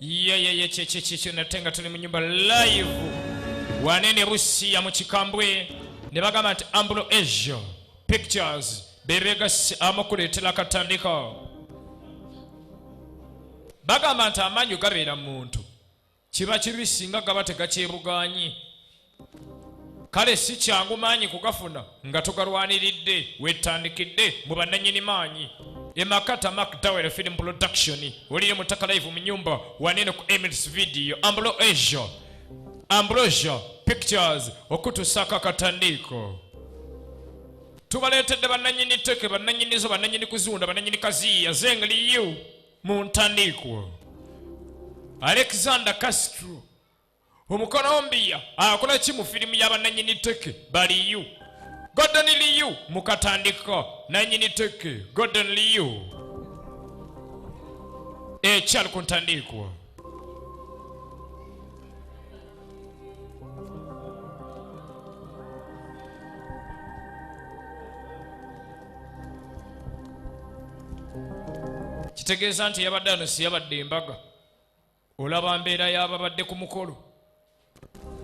Yeyeye kyekyekyekyo nate nga tuli mu nyumba live wanene Busiya mu kikambwe, ne bagamba nti Ambro Asia Pictures bebegasse amukuleetera akatandika. Bagamba nti amaanyi gabeera muntu, kiba kibi singa gaba tegakyebuganye. Kale si kyangu maanyi kugafuna nga tugalwaniridde. Wetandikidde mu bannannyini maanyi emakata McDowell Film Production, olire mutaka live mu nyumba wanene ku Emirates Video, Ambro Asia, Ambrosia Pictures okutusaako akatandiiko. Tubaleetedde bannannyini tteke, bannannyinizo, bannannyini kuzunda, bannannyini kaziya zengeriyo mu ntandiikwa. Alexander Castro Omukolombiya akola ki mu firimu y'abannannyini tteke Baliyu? Gordon Liu mu katandiko, nannyini tteke Gordon Liu ekyali ku ntandikwa. Kitegeeza nti yabadde ano si yabadde embaga. Olaba mbeera y'ababadde ku mukolo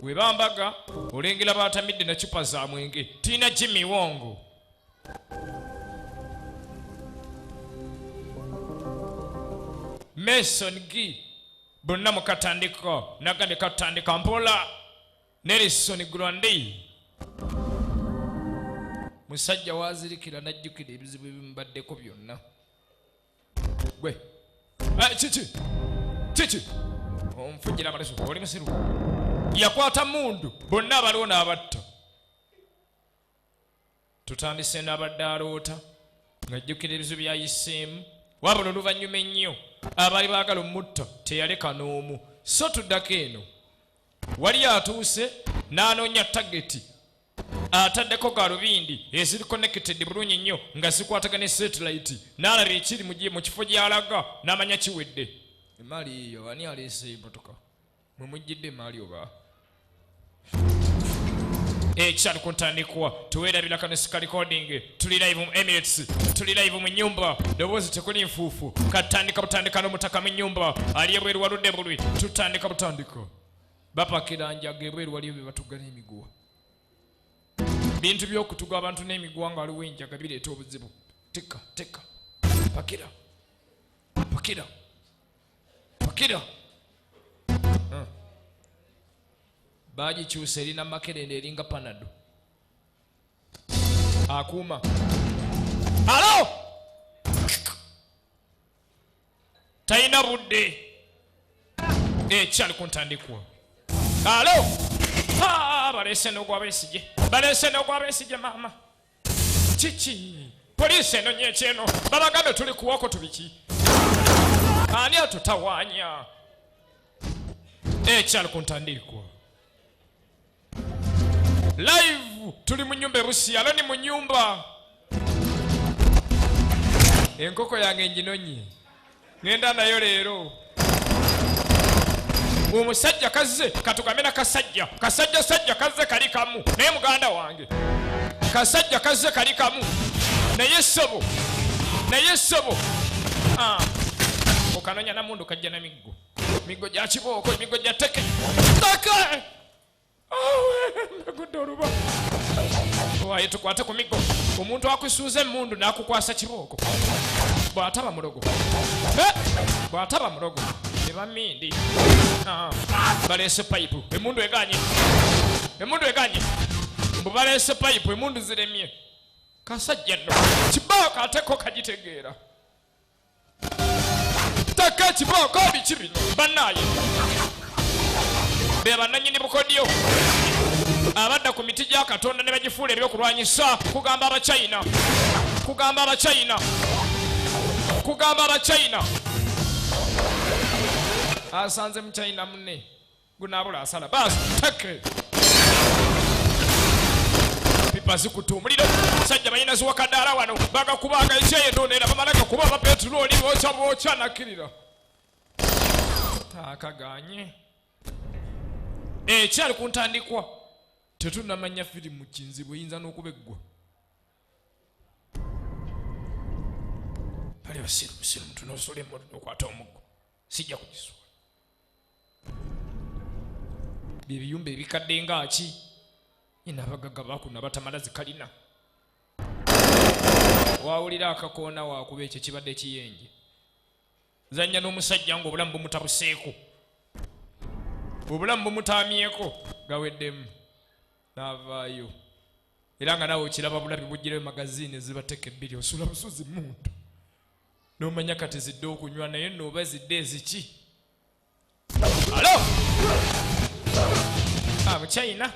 we bambaga, olengera batamidde na cupa za mwenge. Tulina Jimmy Wongo, Mason G, bonna mukatandiko. Nagambye katandika mpola. Nelson Grandi musajja wazirikira n'ajjukira ebizibu ebimubaddeko byonna. Gwe kiki kiki onfujira amaleso, oli musiru. Yakwata mundu bonna abaliwo n'abatta. Tutandise n'abadde aloota ng'ajjukira ebizibu byayiseemu, wabula oluvannyuma ennyo abaali baagala omutta teyaleka n'omu. So tuddako eno, wali atuuse n'anoonya tageti, ataddeko galubindi eziri connected bulungi nnyo nga zikwatagana ne satellite, n'alaba ekiri mu kifo gy'alaga n'amanya kiwedde. Emaali eyo ani aleese emotoka? Mwe mujjidde emaali oba ekyali ku ntandikwa? Tuweerabira kanosika recording. Tuli live mu Emirates, tuli live mu nyumba, ddoboozi tekuli nfuufu. Katandika butandika n'omutaka mu nyumba ali ebweru waludde bulwi. Tutandika butandika, bapakira njaga ebweru, waliyo bye batuga n'emiguwa, bintu by'okutuga abantu n'emiguwa nga waliwo enjaga bireeta obuzibu. Teka teka, pakira pakira pakira. Bagikyusa erina makerenda, eringa Panado. Akuuma alo talina budde, ekyali ku ntandikwa. Alo baleese n'ogwabesige, baleese n'ogwabesige. Maama, kiki? Poliisi enonye ekyeno, babagambe tuli kuwako tubiki, ani atutawaanya? Ekyali ku ntandikwa live, tuli mu nyumba ebusi alo ni mu nyumba. Enkoko yange nginonye, ŋŋenda nayo leero. Omusajja kazze, katugambe na kasajja, kasajja sajja kazze kali kamu naye muganda wange, kasajja kazze kali kamu naye ssobo, naye ssobo. Okanonya namundu, kajja na miggo, miggo gya kibooko, miggo gya teke take. Mbegudde oluba waye, tukwate ku miggo. Omuntu akusuuza emundu n'akukwasa kibooko, bw'ataba mulogo, bw'ataba mulogo eba mindi. Baleese payipu, emundu eganye, emundu eganye. Mbu baleese payipu, emundu ziremye. Kasajja nno kibooko ateko kagitegeera taka ekibooko. Biki bino bannaaye? Be bannannyini bukodyo abadda ku miti gya Katonda ne bagifuula ebyokulwanyisa. Kugamba Abachina, kugamba Abachina, kugamba Abachina. Asanze Muchina munne gunaabula asala baasi take pipa zikutte omuliro. Sajja balina ziwakadaala wano bagakubaga ekyeyo noneera bamala gakuba aba petulooli bookya bookya nakkirira akaganye. Ekyali ku ntandikwa, tetunamanya firimu kinzibu, eyinza n'okuba eggwa. Bali basiru musiru, mutunosula emoto nokwata omuggo, sijja kugisuula. Byebiyumba ebikadde ngaaki ina abagagga bakuno abatamala zikalina. Wawulira akakoona wakuba ekyo kibadde kiyenje. Zanya n'omusajja ng'obulamu bumutabuseeko, obulamu bumutaamyeko, gaweddemu n'avaayo. Era nga naawe okiraba bulabi, bugirayo magazine zibateka ebbiri, osula busuzi muntu n'omanya kati zidde okunywa, naye nno oba zidde eziki. Alo amuchina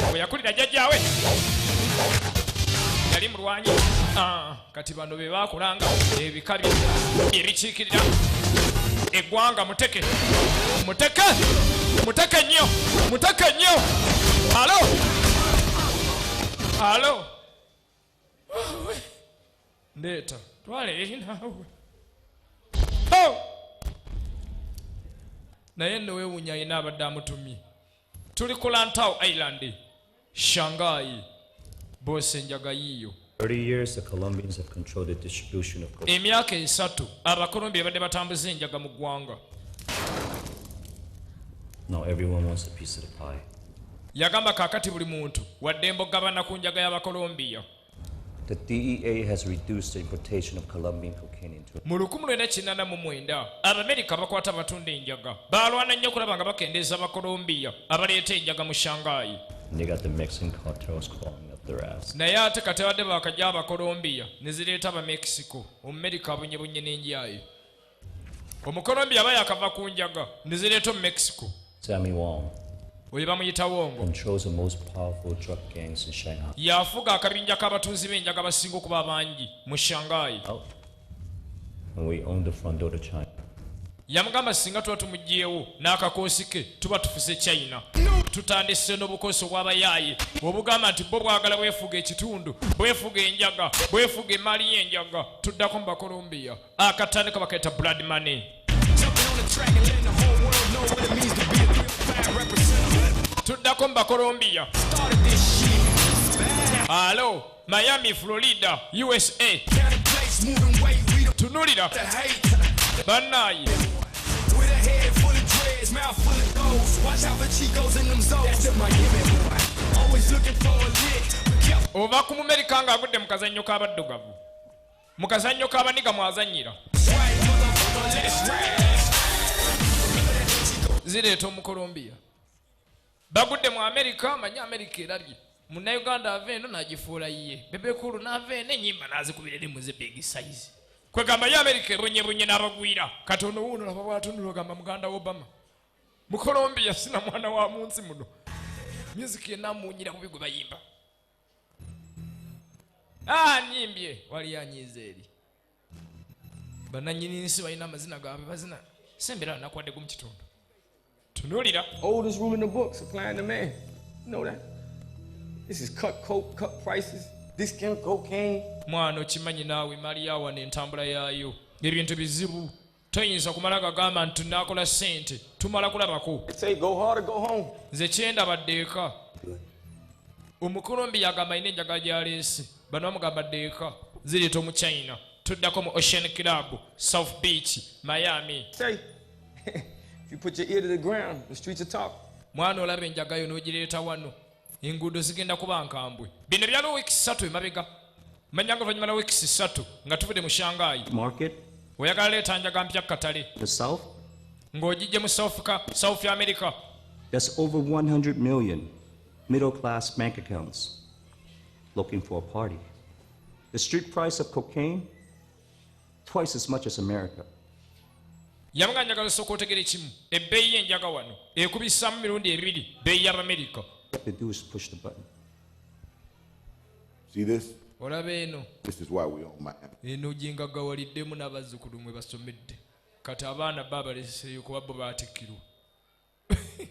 bwe yakulira jjajjaawe yali mulwanyi. Ah, kati bano be bakolanga ebika ebikiikirira eggwanga. Muteke, muteke, muteke nnyo, muteke nnyo. Alo, alo, ndeeta twala eri naawe. Oh! Naye nno weewunya ayina abadde amutumye. Tuli ku Lantau Island, Shanghai. Boose enjaga yiiyo. 30 years, the Colombians have controlled the distribution of cocaine. Emyaka 30 Abakolombi badde batambuza enjaga mu ggwanga. Now everyone wants a piece of the pie. Yagamba kaakati buli muntu waddembe okugabana ku njaga y'Abakolombiya. The DEA has reduced the importation of Colombian cocaine into Mu 1989 Abamerika bakwata abatunda enjaga. Balwana nnyo okulaba nga bakendeeza Abakolombiya abaleeta enjaga mu Shanghai. And they got the Mexican cartels crawling up their ass. Naye ate kati abadde bakajja Abakolombiya ne zireeta Abamexico. Omumerika abunyebunye n'enjayo. Omukolombiya aba yakava ku njaga ne zireeta Omumexico. Sammy Wong Oyo bamuyita Wongo. controls the most powerful drug gangs in Shanghai. Yafuga akabinja k'abatunzi b'enjaga basinga okuba abangi mu Shanghai. Out. And we own the front door to China. Yamugamba singa tuba tumuggyeewo n'akakoosi ke, tuba tufuse China. Tutandise n'obukoosi obw'abayaaye obugamba nti bo bwagala bwefuga ekitundu, bwefuga enjaga, bwefuga emaali y'enjaga. Tuddako mu Bakolombiya, akatandika bakaita blood money. Jumping on the track and letting the whole world know what it means to be a 305 representative. Tuddako mu Bakolombiya. Started this shit. Alo, Miami, Florida, USA. County place, moving weight, we don't Tunulira hate. bannaaye. With a head full of dreads, mouth full of goals. Watch out for Chicos and them Zoes. That's the Miami boy. Always looking for a lick. But careful Ova ku Mumerika ng'agudde mu kazannyo k'abaddugavu, mu kazannyo k'abaniga mwazannyira. right, motherfucker, let's ride. Zireeta Omukolombiya. Bagudde mu Amerika. Manyi Amerika erabye Munnayuganda ava eno n'agifuula yiye. Bebekulu n'ava eno enyimba n'azikubira eri muze big size. Kwegamba ye Amerika ebonyebonye n'abagwira. Kati ono wuuno laba bwatunula, ogamba muganda wa Obama. Mukolombiya sina mwana wa munsi muno. Music yenna amuwunyira bubi gwe bayimba. Ah, nyimbye waliyo anyiiza eri bannanyini nsi balina amazina gaabwe bazina sembera nakwadde mu kitundu. Tunuulira. Oldest rule in the book, supply and demand. You know that. This is cut coke, cut prices, discount cocaine. Mwana okimanyi naawe emaali yawano entambula yaayo, ebintu bizibu, toyinza kumala gagamba nti tunaakola ssente, tumala kulabako. They say go hard or go home. Nze kyendaba ddeeka. Omukolombi yagamba alina enjaga gyaleese, bano bamugamba ddeeka, zireeta Omuchina. Tuddako mu Ocean Club, South Beach, Miami. Say, if you put your ear to the ground, the streets will talk. Mwana olaba enjagayo n'ogireeta wano, enguudo zigenda kuba nkambwe. Bino byaliwo wiiki 3 emabega. Manya nga oluvannyuma lwa wiiki 3 nga tuvudde mu Shanghai. Market, Oyagala leeta njaga mpya ku katale the South, ng'ogijje mu South America. That's over 100 million middle class bank accounts looking for a party. The street price of cocaine, twice as much as America. Yamugamba njagala osooka otegere kimu, ebbeeyi y'enjaga wano ekubisaamu mirundi ebiri bbeeyi y'Abamerika. All you have to do is push the button. See this? Olaba eno? This is why we own Miami. Eno gyengagawaliddemu n'abazzukulu mwe basomedde. Kati abaana ba baleseeyo kuba bo baatikkirwa. The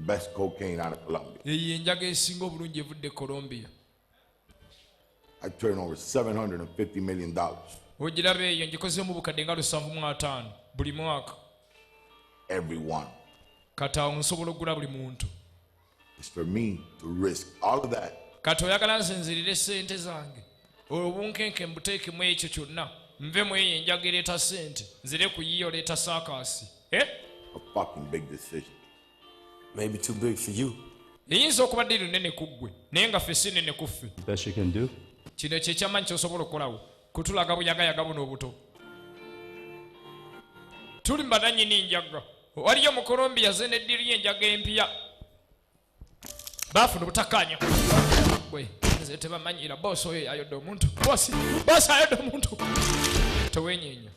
best cocaine out of Colombia. Eyo enjaga esinga obulungi evudde e Colombia. I turn over $750 million Ogiraba eyo? Ngikozeemu bukadde nga 75 buli mwaka. Every one. Kati awo nsobola okugula buli muntu. It's for me to risk all of that Kati oyagala nsinzirire sente zange, obunkenke mbuteekemu ekyo kyonna, nve mu eyo enjaga ereeta sente, nzire ku yiyo oleeta saakaasi, eh? a fucking big decision. Maybe too big for you. Eyinza okuba deal nene ku ggwe, naye nga ffe si nene ku ffe. Best you can do? Kino kyekyamanyi kyosobola okukolawo, kutulaga buyagayaga buno obuto. Tuli mubananyini njaga. Waliyo Mukolombiya ze ne deal y'enjaga empya, baafuna obutakkaanya. Gwe nze tebamanyira. Boosi oyo ayodde omuntu, boosi, boosi ayodde omuntu. Tewenyeenya,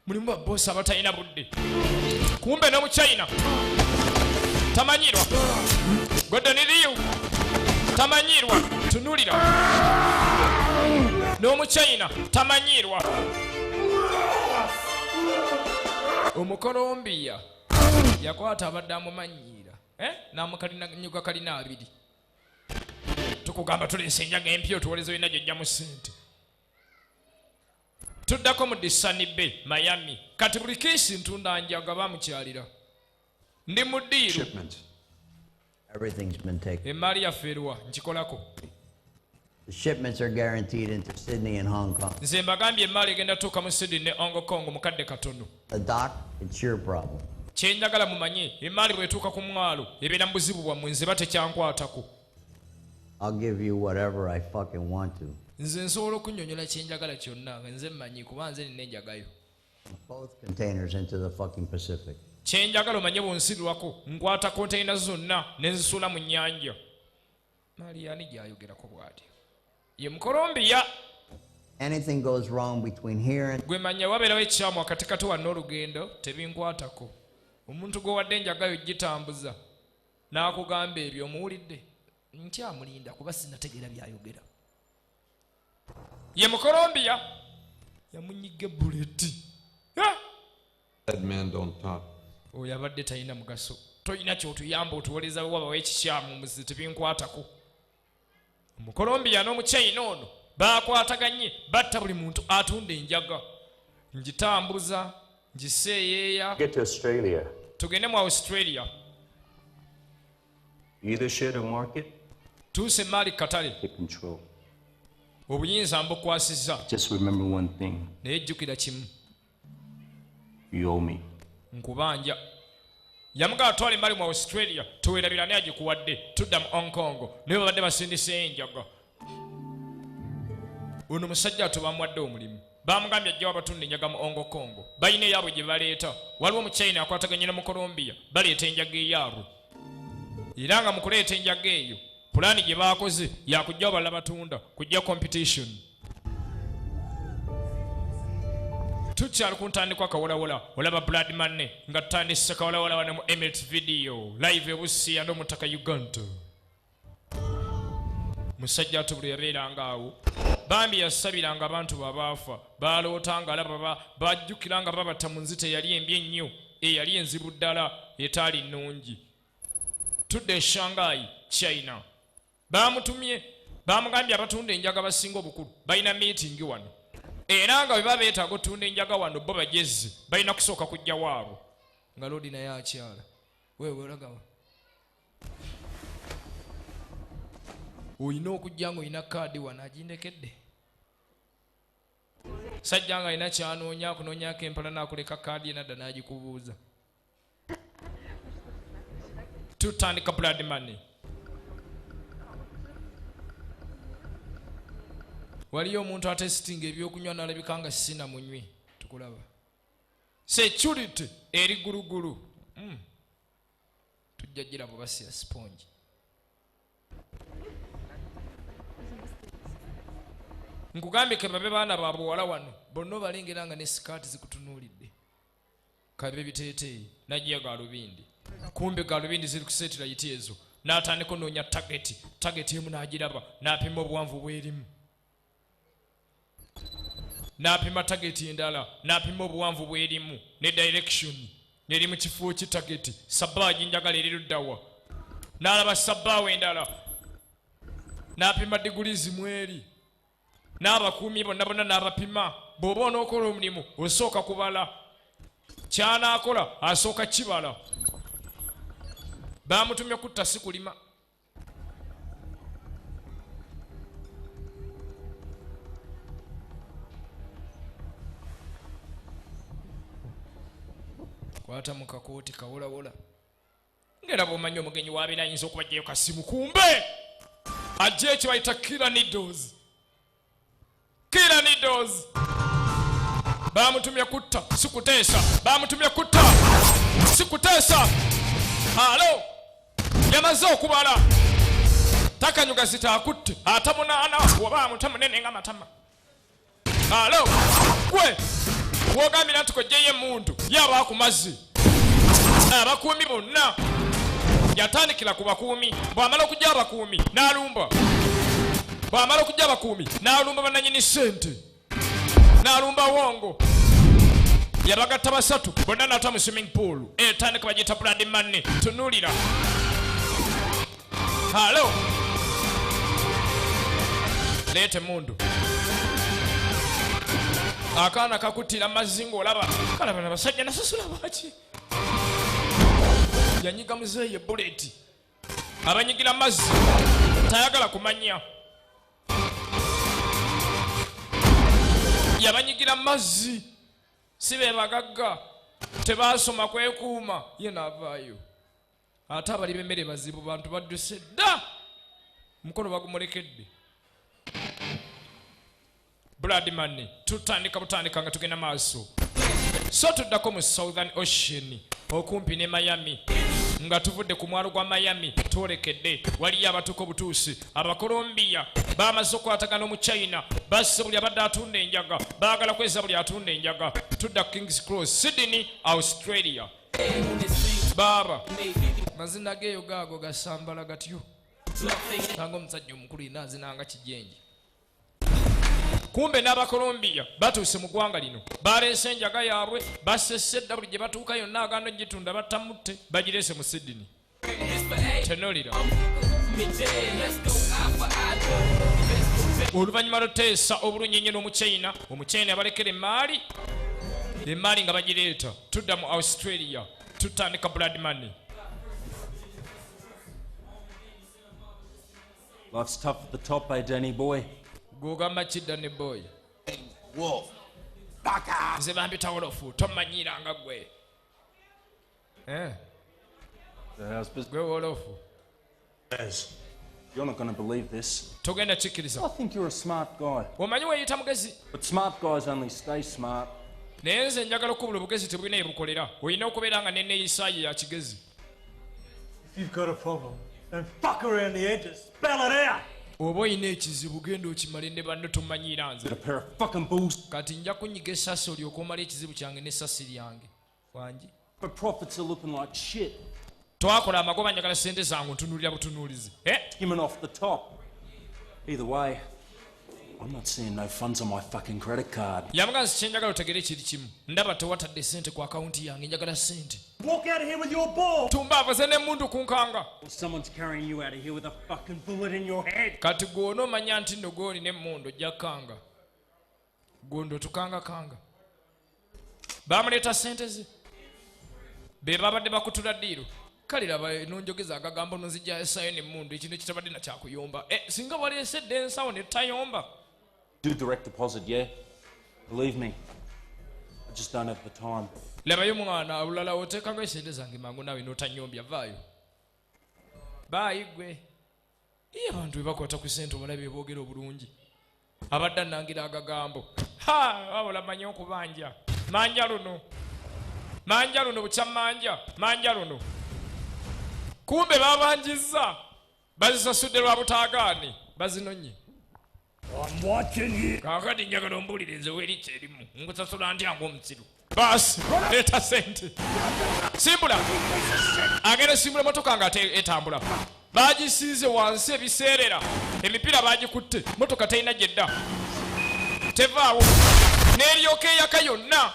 mulimu baboosi abatalina budde. Kumbe n'Omuchina tamanyirwa, Gordon Liu tamanyirwa. Tunulira, n'Omuchina tamanyirwa. Omukolombiya yakwata abadde amumanyiira, eh? N'amukalina kalina abiri. Tukugamba tuleesa enjaga empya, otuwoleza olina gyojjamu ssente. Tuddako mu Disani Bay, Miami. Kati buli kiisi ntunda njaga bamukyalira, ndi mu deal. Shipment. Everything's been taken. Emaali yaffe eruwa? Nkikolako. The shipments are guaranteed into Sydney and Hong Kong. Nze mbagambye, emaali egenda tuuka mu Sydney ne Hong Kong mu kadde katono. The dock, it's your problem. Kyenjagala mumanye, emaali bw'etuuka ku mwalo ebeera mu buzibu bwammwe, nze ba tekyankwatako. I'll give you whatever I fucking want to. Nze nsobola okunnyonnyola kyenjagala kyonna, nga nze mmanyi kuba nze nina enjagayo. Both containers into the fucking Pacific. Kyenjagala omanye, bwonsirwako nkwata konteyina zonna ne nzisuula mu nnyanja. Maliyani gyayogerako bw'atyo ye Mukolombiya. Anything goes wrong between here and Gwe manya, wabeerawo ekikyamu wakatikati wanna olugendo, tebinkwatako. Omuntu gwewadde enjagayo gitambuza n'akugamba ebyo, omuwulidde? Nkyamulinda kuba sinategeera byayogera. Ye Mukolombiya yamunyiga bullet. Dead men don't talk. Oyo abadde talina mugaso, tolina kyotuyamba, otuwoleza wabawo ekikyamu muzi, tebinkwatako. Omukolombiya n'Omuchina ono bakwataganye, batta buli muntu atunda enjaga. Ngitambuza, ngiseeyeeya. Get to Australia. Tugende mu Australia. You either share the market, Tuuse emaali katale. Take control. Obuyinza mbukwasizza. Just remember one thing. Naye jjukira kimu. You owe me. Nkubanja. Yamugaba, twala emali mu Australia, tuwerabira naye agikuwadde. Tudda mu Hong Kong, naye babadde basindiseyo enjaga. Ono musajja ate bamuwadde omulimu, bamugambye ajjawo abatunda enjaga mu Hong Kong, balina eyaabwe gye baleeta. Waliwo Omuchina akwataganye ne Mukolombiya, baleeta enjaga eyaabwe, era nga mu kuleeta enjaga eyo pulaani gye baakoze yakujjawo balala batunda, kujja competition. Tukyali ku ntandikwa kawolawala, olaba Blood Money nga tutandise kawolawala wano mu Emirates Video live ebusiya n'omutaka Uganda. Musajja ate buli yabeeranga awo, bambi yasabiranga abantu babaafa, baloota nga alaba bajjukira nga babatta mu nzita eyali embi ennyo, eyali enzibu ddala, etaali nnungi. Tudde e Shanghai, China. Bamutumye, bamugambye abatunda enjaga basinga obukulu balina meeting wano, era nga bwe baba beetaaga otunda enjaga wano, bo bagezi balina kusooka kujja waabwe. Nga loodi naye akyala weewe olagawa, olina okujja nga olina kaadi wano. Agindekedde sajja nga alina kyanoonya, akunoonyako empala n'akuleka kaadi enadda n'agikubuuza. Tutandika Blood Money. Waliyo omuntu atesitinga ebyokunywa n'alabika nga sina munywi. Tukulaba security eri gulugulu. Tujja girabo basiya sponge. Nkugambye ke babe baana babuwala wano bonna obalengera nga ne sikaati zikutunuulidde, kabe biteeteeyi. Najja galubindi, kumbe galubindi ziri ku satellite ezo. N'atandika onoonya target, target emu n'agiraba, n'apima obuwanvu bwerimu, n'apima target endala, n'apima obuwanvu bwerimu ne direction neri mu kifo ki. Target sabaaji njagala eri luddawa? N'alaba sabbaawa endala, n'apima degrees mweri, n'abakuumi bonna bonna n'abapima. Bw'oba onookola omulimu osooka kubala. Ky'anaakola asooka kibala. Bamutumye kutta, si kulima. Kwata mu kakooti kawolawola. Ngera bw'omanyi omugenyi wabeera ayinza okubajjayo kasimu, kumbe ajja ekyo bayita killer needles. Killer needles bamutumye kutta, si kuteesa. Bamutumye kutta, si kuteesa. Alo, yamaze okubala takanyuga zitaakutte ata munaana oba amuta munene nga matama. Alo, gwe wogambira nti kojjeyo emundu yaba ku mazzi. Abakuumi bonna yatandikira ku bakuumi. Bw'amala okujja abakuumi n'alumba, bw'amala okujja abakuumi n'alumba bannanyini ssente, n'alumba wongo. Yabagatta basatu bonna n'ata mu swimming pool. Etandika bagiyita Blood Money. Tunuulira, halo, leeta emundu. Akaana kakuttira mazzi ng'olaba kalaba nabasajja nasasula baki. Yanyiga muzeeyi ebuleti, abanyigira mazzi tayagala kumanya. Yabanyigira mazzi, si be bagagga tebasoma kwekuuma. Ye naavaayo ate abali b'emmere bazibu, bantu badduse dda, omukono bagumulekedde. Blood Money tutandika butandika nga tugenda maaso. So tuddako mu Southern Ocean okumpi ne Miami. Nga tuvudde ku mwalo gwa Miami twolekedde waliyo abatuuka obutuusi. Abakolombiya bamaze okukwatagana omuchina, basse buli abadde atunda enjaga, baagala kweza buli atunda enjaga. Tudda Kings Cross, Sydney, Australia. Baaba mazina geeyo gaago gasambala gatyo sanga omusajja omukulu yina azinanga kijenje. Kumbe n'Abakolombiya batuuse mu ggwanga lino, baleese enjaga yaabwe, basese dda buli gye batuuka yonna aganda ogitunda battamutte, bagireese mu Sydney. Tenolira oluvannyuma lwoteesa obulungi ennyo n'Omuchina, Omuchina yabalekera emaali, emaali nga bagireeta. Tudda mu Australia, tutandika Blood Money. Life's tough at the top, eh, Danny boy? Gwogamba ki, Danny boy? Wolf. Nze bampita Wolofu, tomanyiranga gwe. Eh, The house business. gwe Wolofu. You're not going to believe this. Togenda kikkiriza. I think you're a smart guy. Omanyi weeyita mugezi. But smart guys only stay smart. Naye nze njagala okubula obugezi tebulina yebukolera, olina okubeera nga neneeyisaayo ya kigezi. If you've got a problem, then fuck around the edges. Spell it out. Oba olina ekizibu genda okimale ne banno, tomanyiira nze. A pair of fucking bulls. Kati nja kunyiga essasi olyoka omala ekizibu kyange n'essasi lyange wangi. But profits are looking like shit. Twakola amagoba, njagala sente zange, ntunuulira butunuulizi. Eh? Skimming off the top. Either way, I'm not seeing no funds on my fucking credit card. Yamuga nsi kyenjagala otegere kiri kimu, ndaba tewatadde sente ku akawunti yange, njagala sente. Walk out of here with your ball. Tumbaava ze n'emmundu ku nkanga. Or someone's carrying you out of here with a fucking bullet in your head. Kati gw'ona omanya nti nno gw'oli n'emmundu ojja kanga gondo tukangakanga. Bamuleeta sente ze be babadde bakutula ddiiro. Kale laba nonjogeza agagambo nozijjasayo n'emmundu, ekintu ekitabadde nakyakuyomba. Eh, singa waleese dde ensawo netayomba. Do direct deposit, yeah? Believe me, I just don't have the time. Labayo mwana olulala oteekanga esente zange mangu naawe n'otanyombya. Vaayo baayi gwe. Iye abantu bwe bakwata ku sente omulabe boogera obulungi. Abadde annangira agagambo, ha, wabula manyi okubanja manja luno, manja luno, bukya manja manja luno. Kumbe babanjizza bazisasudde lwa butaagaani bazinonye. I'm watching you. Kaakati njagala ombuulire nze weri kyerimu nkusasula ntya ng'omusiru. Baasi leeta sente. Simbula agenda simbula motoka nga ate etambula bagisiize wansi ebiseerera emipiira bagikutte, motoka terina gyedda tevaawo n'eryoka eyaka yonna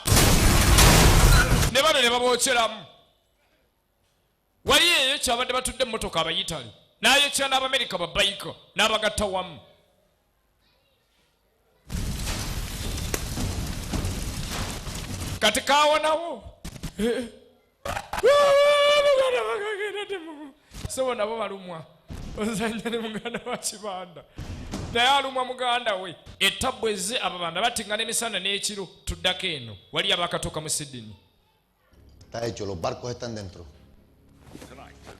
ne bano ne babokyeramu. Wali eyo kyabadde batudde emmotoka Abayitale n'ayokera n'Abamerika babayika n'abagatta wamu. Kati kawonawo muganda wakagenda sebo nabo balumwa ozanya ne muganda wa kibanda naye alumwa muganda we etabbu ezze ababanda batingana emisana n'ekiro. Tuddako eno wali abakatuuka mu Sydney. Está hecho, los barcos están dentro.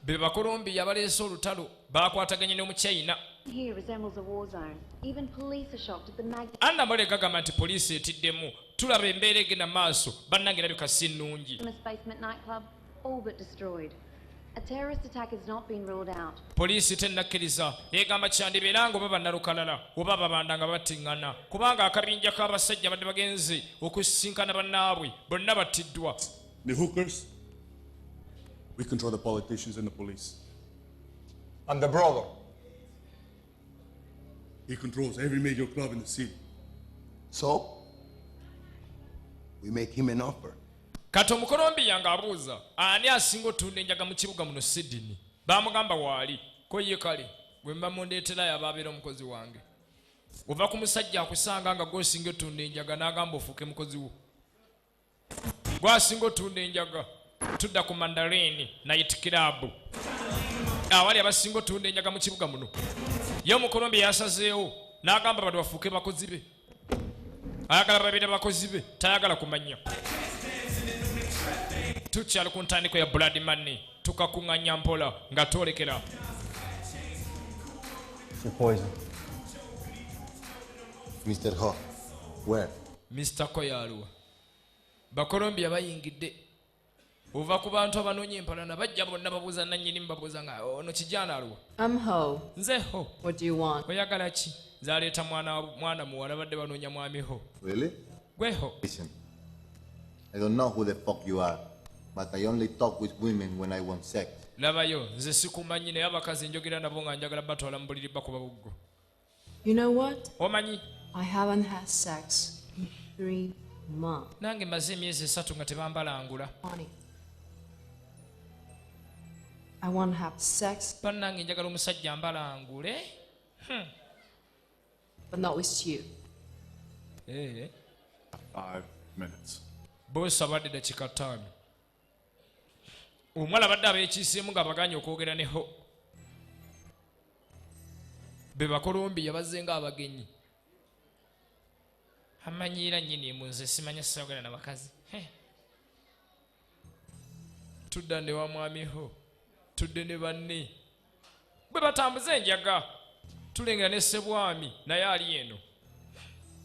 Be Bakolombiya baleese olutalo, bakwataganye n'Omuchina. Here resembles a war zone. Even police are shocked at the magnitude Anna Mole gagamba nti poliisi etiddemu, tulaba embeera egenda maaso, bannange erabika si nnungi. Famous basement nightclub all but destroyed. A terrorist attack has not been ruled out. Poliisi tennakkiriza, egamba kyandibeera nga oba bannalukalala oba babanda nga battiŋŋana, kubanga akabinja k'abasajja badde bagenze okusisinkana bannaabwe bonna battiddwa. The hookers, we control the politicians and the police. And the brother. He controls every major club in the city. So, we make him an offer. Kati Omukolombiya ng'abuuza ani asinga otunda enjaga mu kibuga muno Sydney. Baamugamba waali ko ye, kale gwe mba mundeeterayo aba abeera omukozi wange. Ova ku musajja akusanga nga gw'osinga otunda enjaga n'agamba ofuuke mukozi wo, gwasinga otunda enjaga. Tudda ku Mandarin Night Club awali abasinga otunda enjaga mu kibuga muno. Ye Omukolombiya yasazeewo n'agamba bano bafuuke bakozi be, ayagala babeere bakozi be, tayagala kumanya. Tukyali ku ntandiko ya Blood Money, tukakuŋŋanya mpola nga twolekera. Your poison. Mr. Ho, where? Mr. Koyaluwa. Bakolombiya bayingidde. Ova ku bantu abanoonya empalana, bajja bonna babuuza nannyini, babuuza nga ono kijana aluwa. I'm Ho. Nze Ho. What do you want? Oyagala ki? Zaleeta mwana, mwana muwala, badde banoonya mwami Ho. Really? Gwe Ho. Listen, I don't know who the fuck you are, but I only talk with women when I want sex. Labayo, nze sikumanyi, naye abakazi njogera nabo nga njagala batwala mu buliri, bakuba buggo. You know what? Omanyi, I haven't had sex in 3 months. Nange maze emyezi 3 nga tebambalangula. Honey. I want to have sex, Bannange, njagala omusajja mbalangule. but not with you. Eh. 5 minutes. Boosi abadde dakiika 5. Omuwala abadde abeekiiseemu ng'abaganye okwogera ne Ho. Be Bakolombiya bazze ng'abagenyi, amanyiira nnyini mu nze simanya sayogera na bakazi. Heh. Tudda ne wa mwami Ho, tudde ne banne bwe batambuze enjaga, tulengera ne Ssebwami naye ali eno.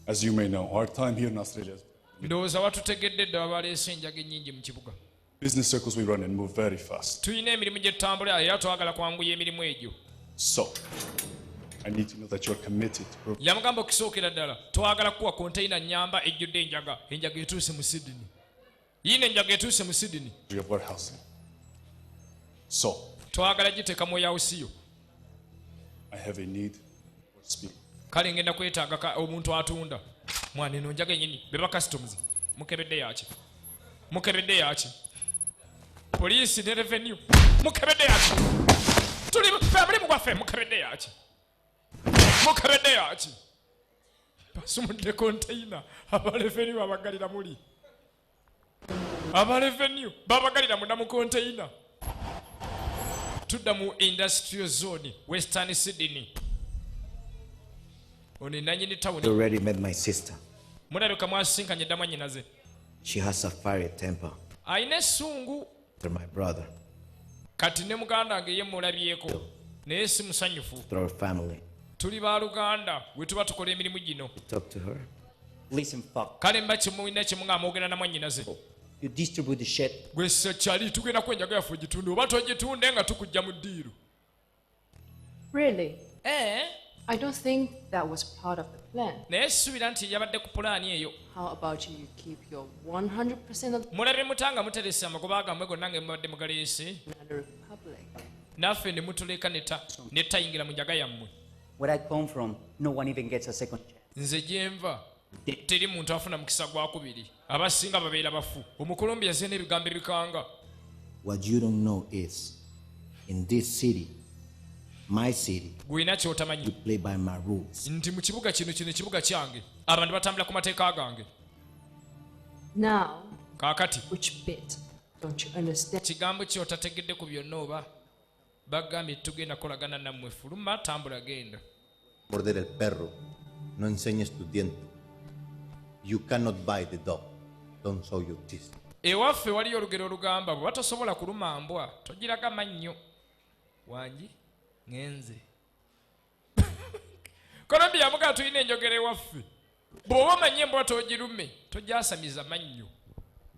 As you may know, our time here in Australia is Ndowooza watutegedde dda, babaleese enjaga ennyingi mu kibuga. Business circles we run and move very fast. Tulina emirimu gye tutambula era twagala kwanguya emirimu egyo. So, I need to know that you're committed to Yamugamba okusookera ddala twagala kuwa konteyina nyamba ejjudde enjaga. Enjaga etuuse mu Sydney, yiino enjaga etuuse mu Sydney. Of warehousing. So, Twagala giteeka mu yawusiyo. I have a need for speed. Kale ngenda kwetaaga omuntu atunda. Mwana, eno njaga enyini beba customs mukebedde yaki, mukebedde yaki, poliisi ne revenue mukebedde yaki, tuli fe mulimu gwaffe, mukebedde yaki, mukebedde yaki. Basumudde konteyina, aba revenue babagalira muli, aba revenue babagalira munda mu konteyina. Tudda mu industrial zone, Western Sydney. Ono enanyini tawuni. Already met my sister. Mulabika mwasinkanye dda mwannyinaze. She has a fiery temper. Alina essungu. Through my brother, Kati ne muganda wange ye mulabyeko, naye si musanyufu. Through our family. Tuli baluganda, bwe tuba tukola emirimu gino. Talk to her. Listen, fuck. Kale mba kimulina kimu nga mwogera na mwannyinaze. You distribute the shit. Gwe kyali tugenda kwenjaga yaffe ogitunde oba togitunde nga tukujja mu ddiiru. Really? Eh? I don't think that was part of the plan. Naye sisuubira nti yabadde ku pulaani eyo. How about you keep your 100% of Mulabye mutanga muterese amagoba gammwe gonna nga mubadde mugaleese, the Republic? Naffe ne mutuleka netayingira mu njaga yammwe. Where I come from, no one even gets a second chance. Nze gyenva teri muntu afuna mukisa gwakubiri, abasinga babeera bafu. Omukolombi yazze n'ebigambo ebikanga. What you don't know is, in this city, my city, Gwina kyotamanyi, you play by my rules. Nti mu kibuga kino, kino ekibuga kyange, abantu batambula ku mateeka gange. Now, Kaakati, which bit don't you understand? Kigambo ki otategedde ku byonna? Oba bagambye tugenda kukolagana nammwe, fuluma, tambula, genda. Morder el perro, no enseñes tu diente. You cannot buy the dog. Don't show your teeth. Ewaffe waliyo olugero olugamba bwe batosobola kuluma mbwa togiraga mannyo. Wangi ŋenze. Colombia muga tulina enjogera ewaffe. Bw'oba omanyi embwa togirume, togyasamiza mannyo.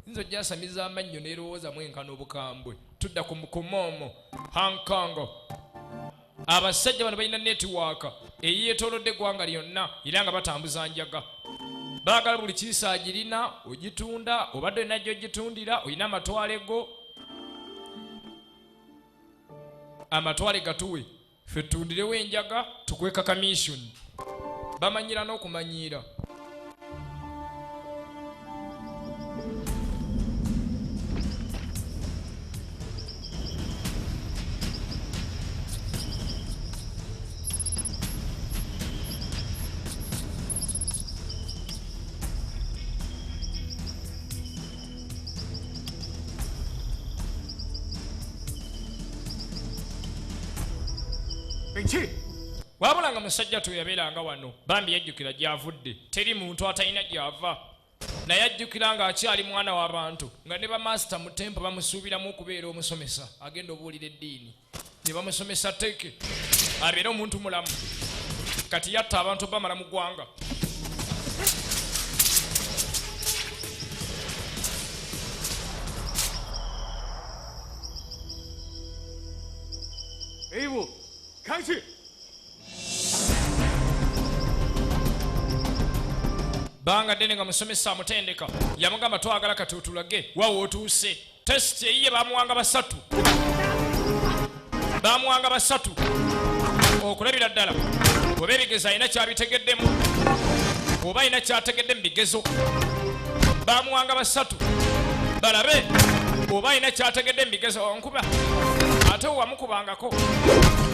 Nze ogyasamiza amannyo n'erowooza mwenkana obukambwe. Tudda ku mukumoomo Hong Kong. Abasajja bano balina netiwaaka eyeetoolodde eggwanga lyonna era nga batambuza njaga. Baagala buli kiisa agirina ogitunda, obadde olina gy'ogitundira, olina amatwale go. Amatwale gatuwe ffe tutundirewo enjaga tukweka commission. Bamanyira n'okumanyiira. Wabula nga musajja tuyabeeranga wano bambi yajjukira gy'avudde, teri muntu atalina gy'ava, naye ajjukira ng'akyali mwana w'abantu nga ne bamaasita mu tempo bamusuubiramu okubeera omusomesa agenda obuulira eddiini, ne bamusomesa teke abeere omuntu mulamu. Kati yatta abantu bamala mu ggwanga. Evil, country. Banga ddene nga musomesa amutendeka yamugamba twagala kati otulage wawe otuuse. Tesiti eyiye bamuwanga basatu, bamuwanga basatu okulabira ddala oba ebigezo alina kyabitegeddemu oba alina kyategedde mu bigezo. Bamuwanga basatu balabe oba alina kyategedde mu bigezo. Onkuba ate wamukubangako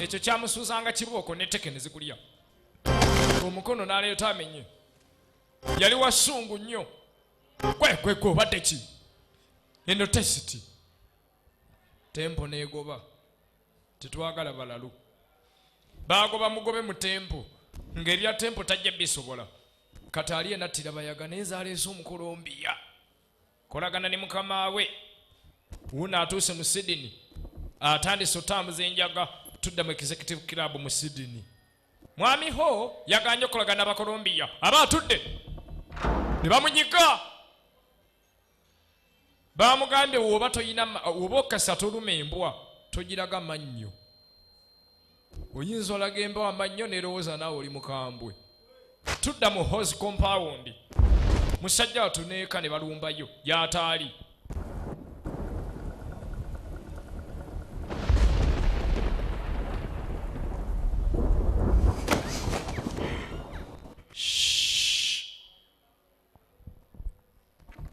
ekyo kyamusuuzanga kibooko n'etteke ne zikulya omukono n'aleeta amenye. Yali wasungu nnyo. Gwe gwe gwe obadde ki? Eno tesiti tempo n'egoba. Tetwagala balalu. Baagoba mugobe mu tempo ng'ebya tempo tajja bisobola. Kati ali enattira bayaga naye zaaleese Omukolombiya kolagana ne mukama we. Wuno atuuse mu Sydney atandise otambuza enjaga. Tudda mu executive club mu Sydney. Mwami ho yaganye okolagana n'Abakolombiya aba atudde ne bamunyiga. Bamugambye woba toyina woba okasa toluma embwa togiraga mannyo. Oyinza olaga embwa amannyo n'erowooza naawe oli mukambwe. Tudda mu Hose compound. Musajja watuneeka ne balumbayo gy'ataali.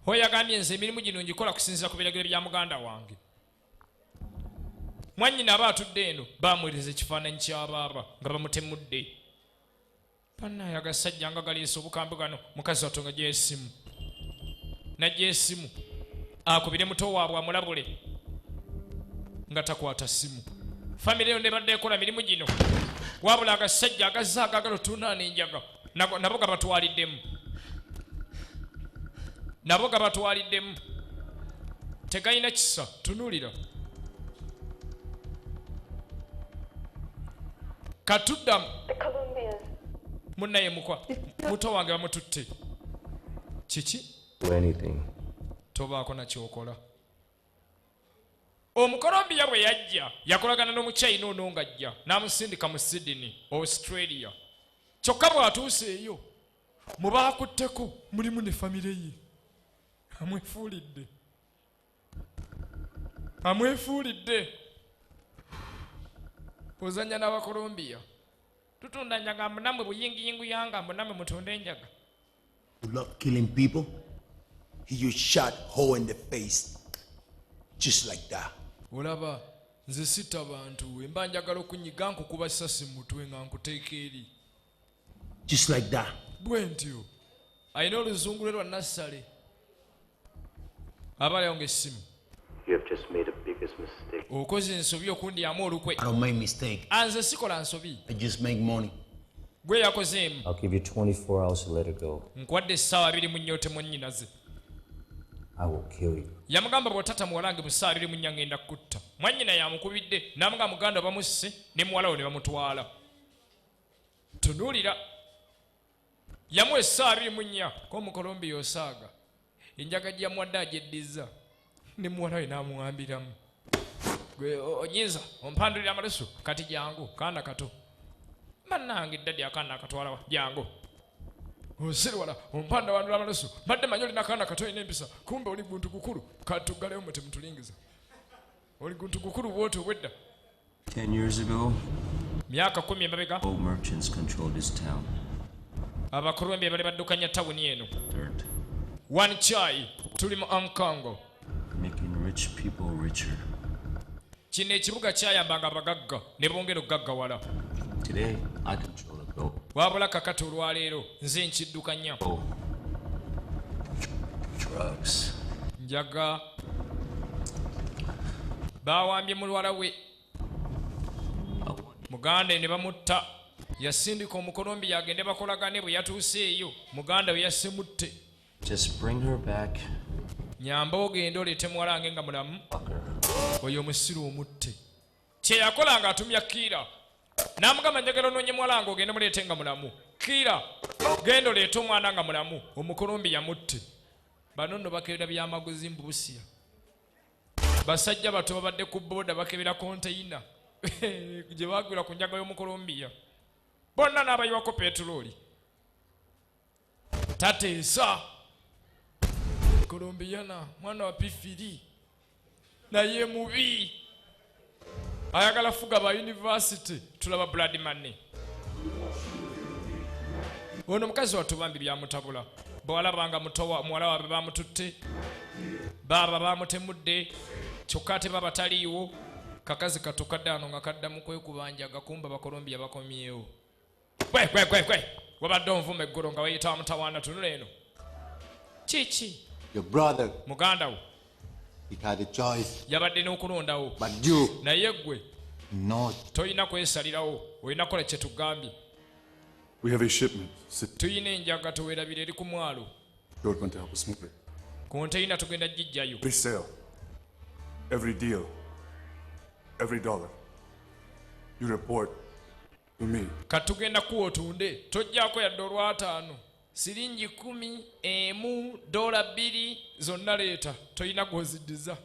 Hoyagambye nze emirimu gino ngikola kusinziira ku biragiro bya muganda wange. Mwannyina aba atudde eno bamwereza ekifaananyi kya baaba nga bamutemudde. Bannaye agasajja nga galeese obukambwe gano. Mukazi wattu nga gy'esimu najja esimu akubire muto waabwe amulabule nga takwata simu. Famire yo nebadde ekola mirimu gino wabula agasajja agazze agaagala otunaana enjaga nabo gabatwaliddemu, nabo gabatwaliddemu. Tegalina kisa. Tunuulira katuddamu munnaye mukwa muto wange bamututte. Kiki? Tobaako nakyokola. Omukolombiya bwe yajja yakolagana n'omuchina ono ng'ajja n'amusindika mu Sydney, Australia. Kyokka bw'atuuse eyo mu baakutteko mulimu ne famire ye. Amwefuulidde, amwefuulidde. Ozannya n'Abakolombiya. Tutunda njaga mbu nammwe buyingiyingu yanga mbu nammwe mutunde enjaga. You love killing people? He just shot Ho in the face just like that. Olaba nze sitta bantu emba njagala okunyiga nkukuba ssasi mu mutwe nga nkuteeka eri. Just like that. Bwe ntyo. Alina oluzungu lwe lwa nassale. Abaliwo ng'essimu. You have just made the biggest mistake. Okoze ensobi okundyamu olukwe. I don't make mistake. Nze sikola nsobi. I just make money. Gwe yakozeemu. I'll give you 24 hours to let her go. Nkuwadde essaawa abiri mu nnya otemu nnyinaze. I will kill you. Yamugamba bw'otatta muwala wange mu ssaawa 24 ngenda kukutta. Mwannyina yamukubidde n'amugamba muganda bamusse ne muwala we ne bamutwala. Tunuulira yamuwa essaawa 24 ko Omukolombiya osaaga enjaga gye yamuwadde agyeddiza ne muwala we n'amuwambiramu. Gwe onyinza ompandulira amalusu kati jangu kaana kato. Bannange ddadi akaana akatwala wa jangu. Osirwala ompanda wandula amalusu mbadde manyi olina akaana kato olina empisa kumbe oli guntu gukulu katuggalewo mwe temutulingiza. Oli guntu gukulu bw'otyo obwedda. 10 years ago, myaka 10 emabega, gold merchants controlled this town. Abakolombiya bali baddukanya tawuni eno. Dirt. One Chai tuli mu Ankango. Making rich people richer. Kino ekibuga kyayambanga abagagga ne bongera okugaggawala. Today, I control the gold. Wabula kakati olwaleero nze nkiddukanya. Drugs. Njaga bawambye mulwala we muganda ne bamutta. Yasindika Omukolombiya agende bakolagane bwe yatuuse eyo muganda we yasemutte. Just bring her back. Nyamba ogende oleete muwala wange nga mulamu. Oyo omusiru omutte. Kye yakola ng'atumya Kiira. N'amugamba njagala onoonye muwala wange ogende muleete nga mulamu. Kiira genda oleete omwana nga mulamu. Omukolombiya mutte. Bano nno bakebera byamaguzi mu Busia. Basajja bato babadde ku booda bakebera konteyina gye baagula ku njaga y'Omukolombiya. Bonna n'abayiwako petulooli. Tateesa. Kolombiyana mwana wa Pifiri naye mubi. Ayagala fuga ba university tulaba blood money. Ono mukazi wattu bambi byamutabula. Bw'alabanga mutowa muwala waabwe bamututte, baaba bamutemudde, kyokka ate baba taliiwo. Kakazi kattu kadde ano nga kadda mu kwekubanja gakumba Bakolombiya bakomyewo. Gwe, gwe, gwe, gwe. Wabadde onvuma eggulo nga weeyita mutawaana tunula eno. Kiki? Your brother. Muganda wo. He had a choice. Yabadde n'okulondawo. But you. Naye ggwe. No. Tolina kwesalirawo, olina kukola kye tugambye. We have a shipment. Tuyina enjaga teweerabira eri ku mwalo. You're going to help us move it. Konteyina tugenda gijjayo. Every sale, every deal, every dollar. You report to me. Katugenda kuwa otunde, tojjaako yadde olwataano. Siringi 10, emu, dola 2 zonna leeta, tolina gw'oziddiza.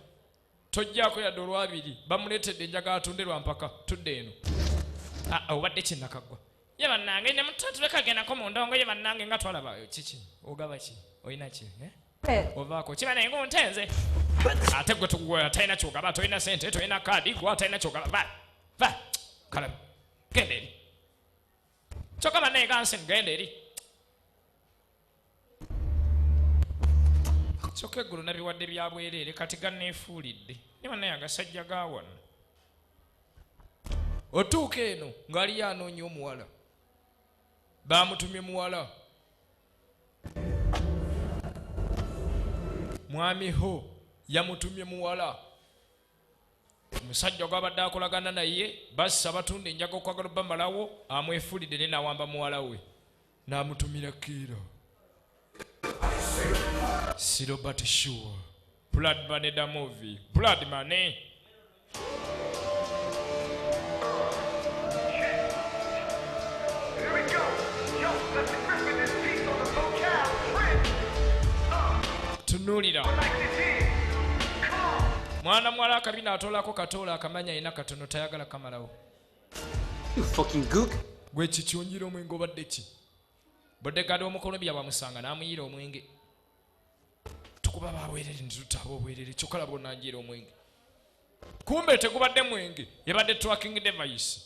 Tojjaako yadde olwabiri, bamuleetedde enjaga atunde lwa mpaka, tudde eno. Obadde kinnakaggwa. Ye bannange, ne muto tulekagendako mu ndongo, ye bannange nga twalaba kiki? Ogaba ki? Olina ki? Ovaako ki bannange ngontenze? Ate gwe tugwe atalina ky'ogaba, tolina ssente, tolina kaadi, gwe atalina ky'ogaba. Va, va, kalabe, genda eri. Kyokka bannange gansi, genda eri. Kyokka eggulo nabiwadde bya bwereere, kati ganneefuulidde. Ne bannange agasajja ga wano. Otuuka eno ng'aliyo anoonya omuwala. Baamutumye muwala. Mwami ho yamutumye muwala. Omusajja gw'abadde akolagana naye bassa batunda enjaga okwagala obbamalawo, amwefuulidde ne n'awamba muwala we. N'amutumira Kiira. Si Robert Shaw. Blood Money the movie. Blood Money. Tunuulira. Mwana muwala akabina atoolako katoola akamanya alina katono tayagala kamalawo. You fucking gook. Gwe kiki onjira omwenge obadde ki? Bodyguard w'Omukolombiya bamusanga n'amuyira omwenge. Tukuba baweerere ne tutaaba obwerere kyokka laba onanjira omwenge. Kumbe tegubadde mwenge, yabadde tracking device.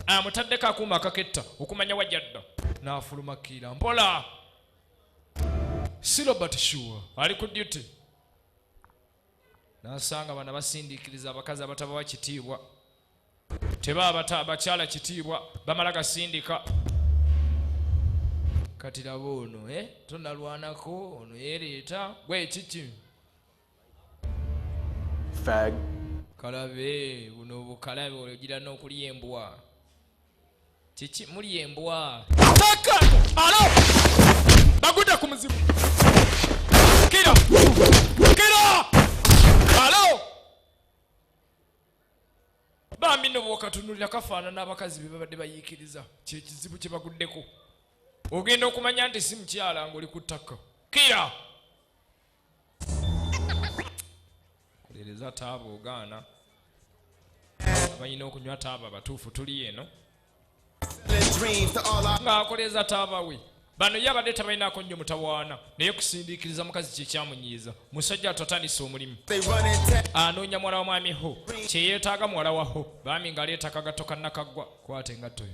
Amutaddeko akuuma akaketta okumanya wajja dda. N'afuluma Kiira mpola. Si Robert Shaw ali ku duty. N'asanga bano basindiikiriza abakazi abatabawa kitiibwa. Tebaba abakyala kitiibwa, bamala gasindika. Kati laba ono, tonalwanako, ono yeereeta, gwe kiki? Fag. Kalabe, buno bukalabe ogira n'okulya embwa. Kiki mulya embwa? Taka! Alo! Bagudde ku muzimu. Bambi nno bw'okatunulira kafaanana abakazi be babadde bayiikiriza. Kye kizibu kye baguddeko. Ogenda okumanya nti si mukyala ng'oli ku ttaka. Kira! Kolereza taaba ogaana. Abalina okunywa taaba batuufu tuli eno. Ng'akoleeza taaba we. Bano ye abadde tabalinaako nnyo mutawaana naye kusindiikiriza mukazi kye kyamunyiiza. Musajja atatandise omulimu. Anoonya muwala wa mwami ho. Kye yeetaaga muwala wa ho. Baami ng'aleeta akagatto ka Nakaggwa. Kwata engatto yo.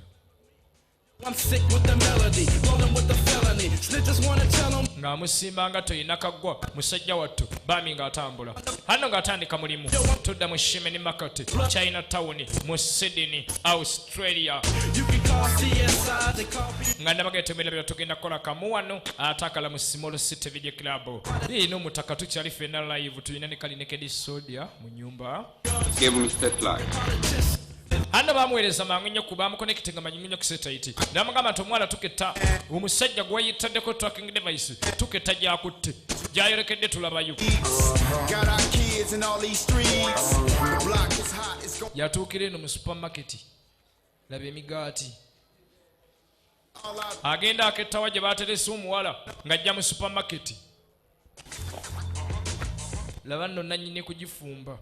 Ng'amusimba ngatto ye Nakaggwa musajja wattu baami ng'atambula. Hano ng'atandika mulimu. Tudda mu Shimeni Market, China Town, mu Sydney, Australia. Nga ndabaga temerabira tugenda kukola kamu wano ate akala mu Small City Video Club. Ino mutaka tukyali ffenna live tulina ne Kalinekedi Sodia mu nnyumba. Give me satellite. Hano bamuweereza mangu nnyo ku bamuconnectinga mangu nnyo ku satellite. N'amugamba nti omwana tuketta omusajja gwe wayitaddeko tracking device tuketta gy'akutte gy'ayolekedde tulabayo. Yatuukira eno mu supermarket laba emigaati. Agenda akettawa gye baaterese omuwala ng'ajja mu supermarket. Laba nno nannyini kugifumba.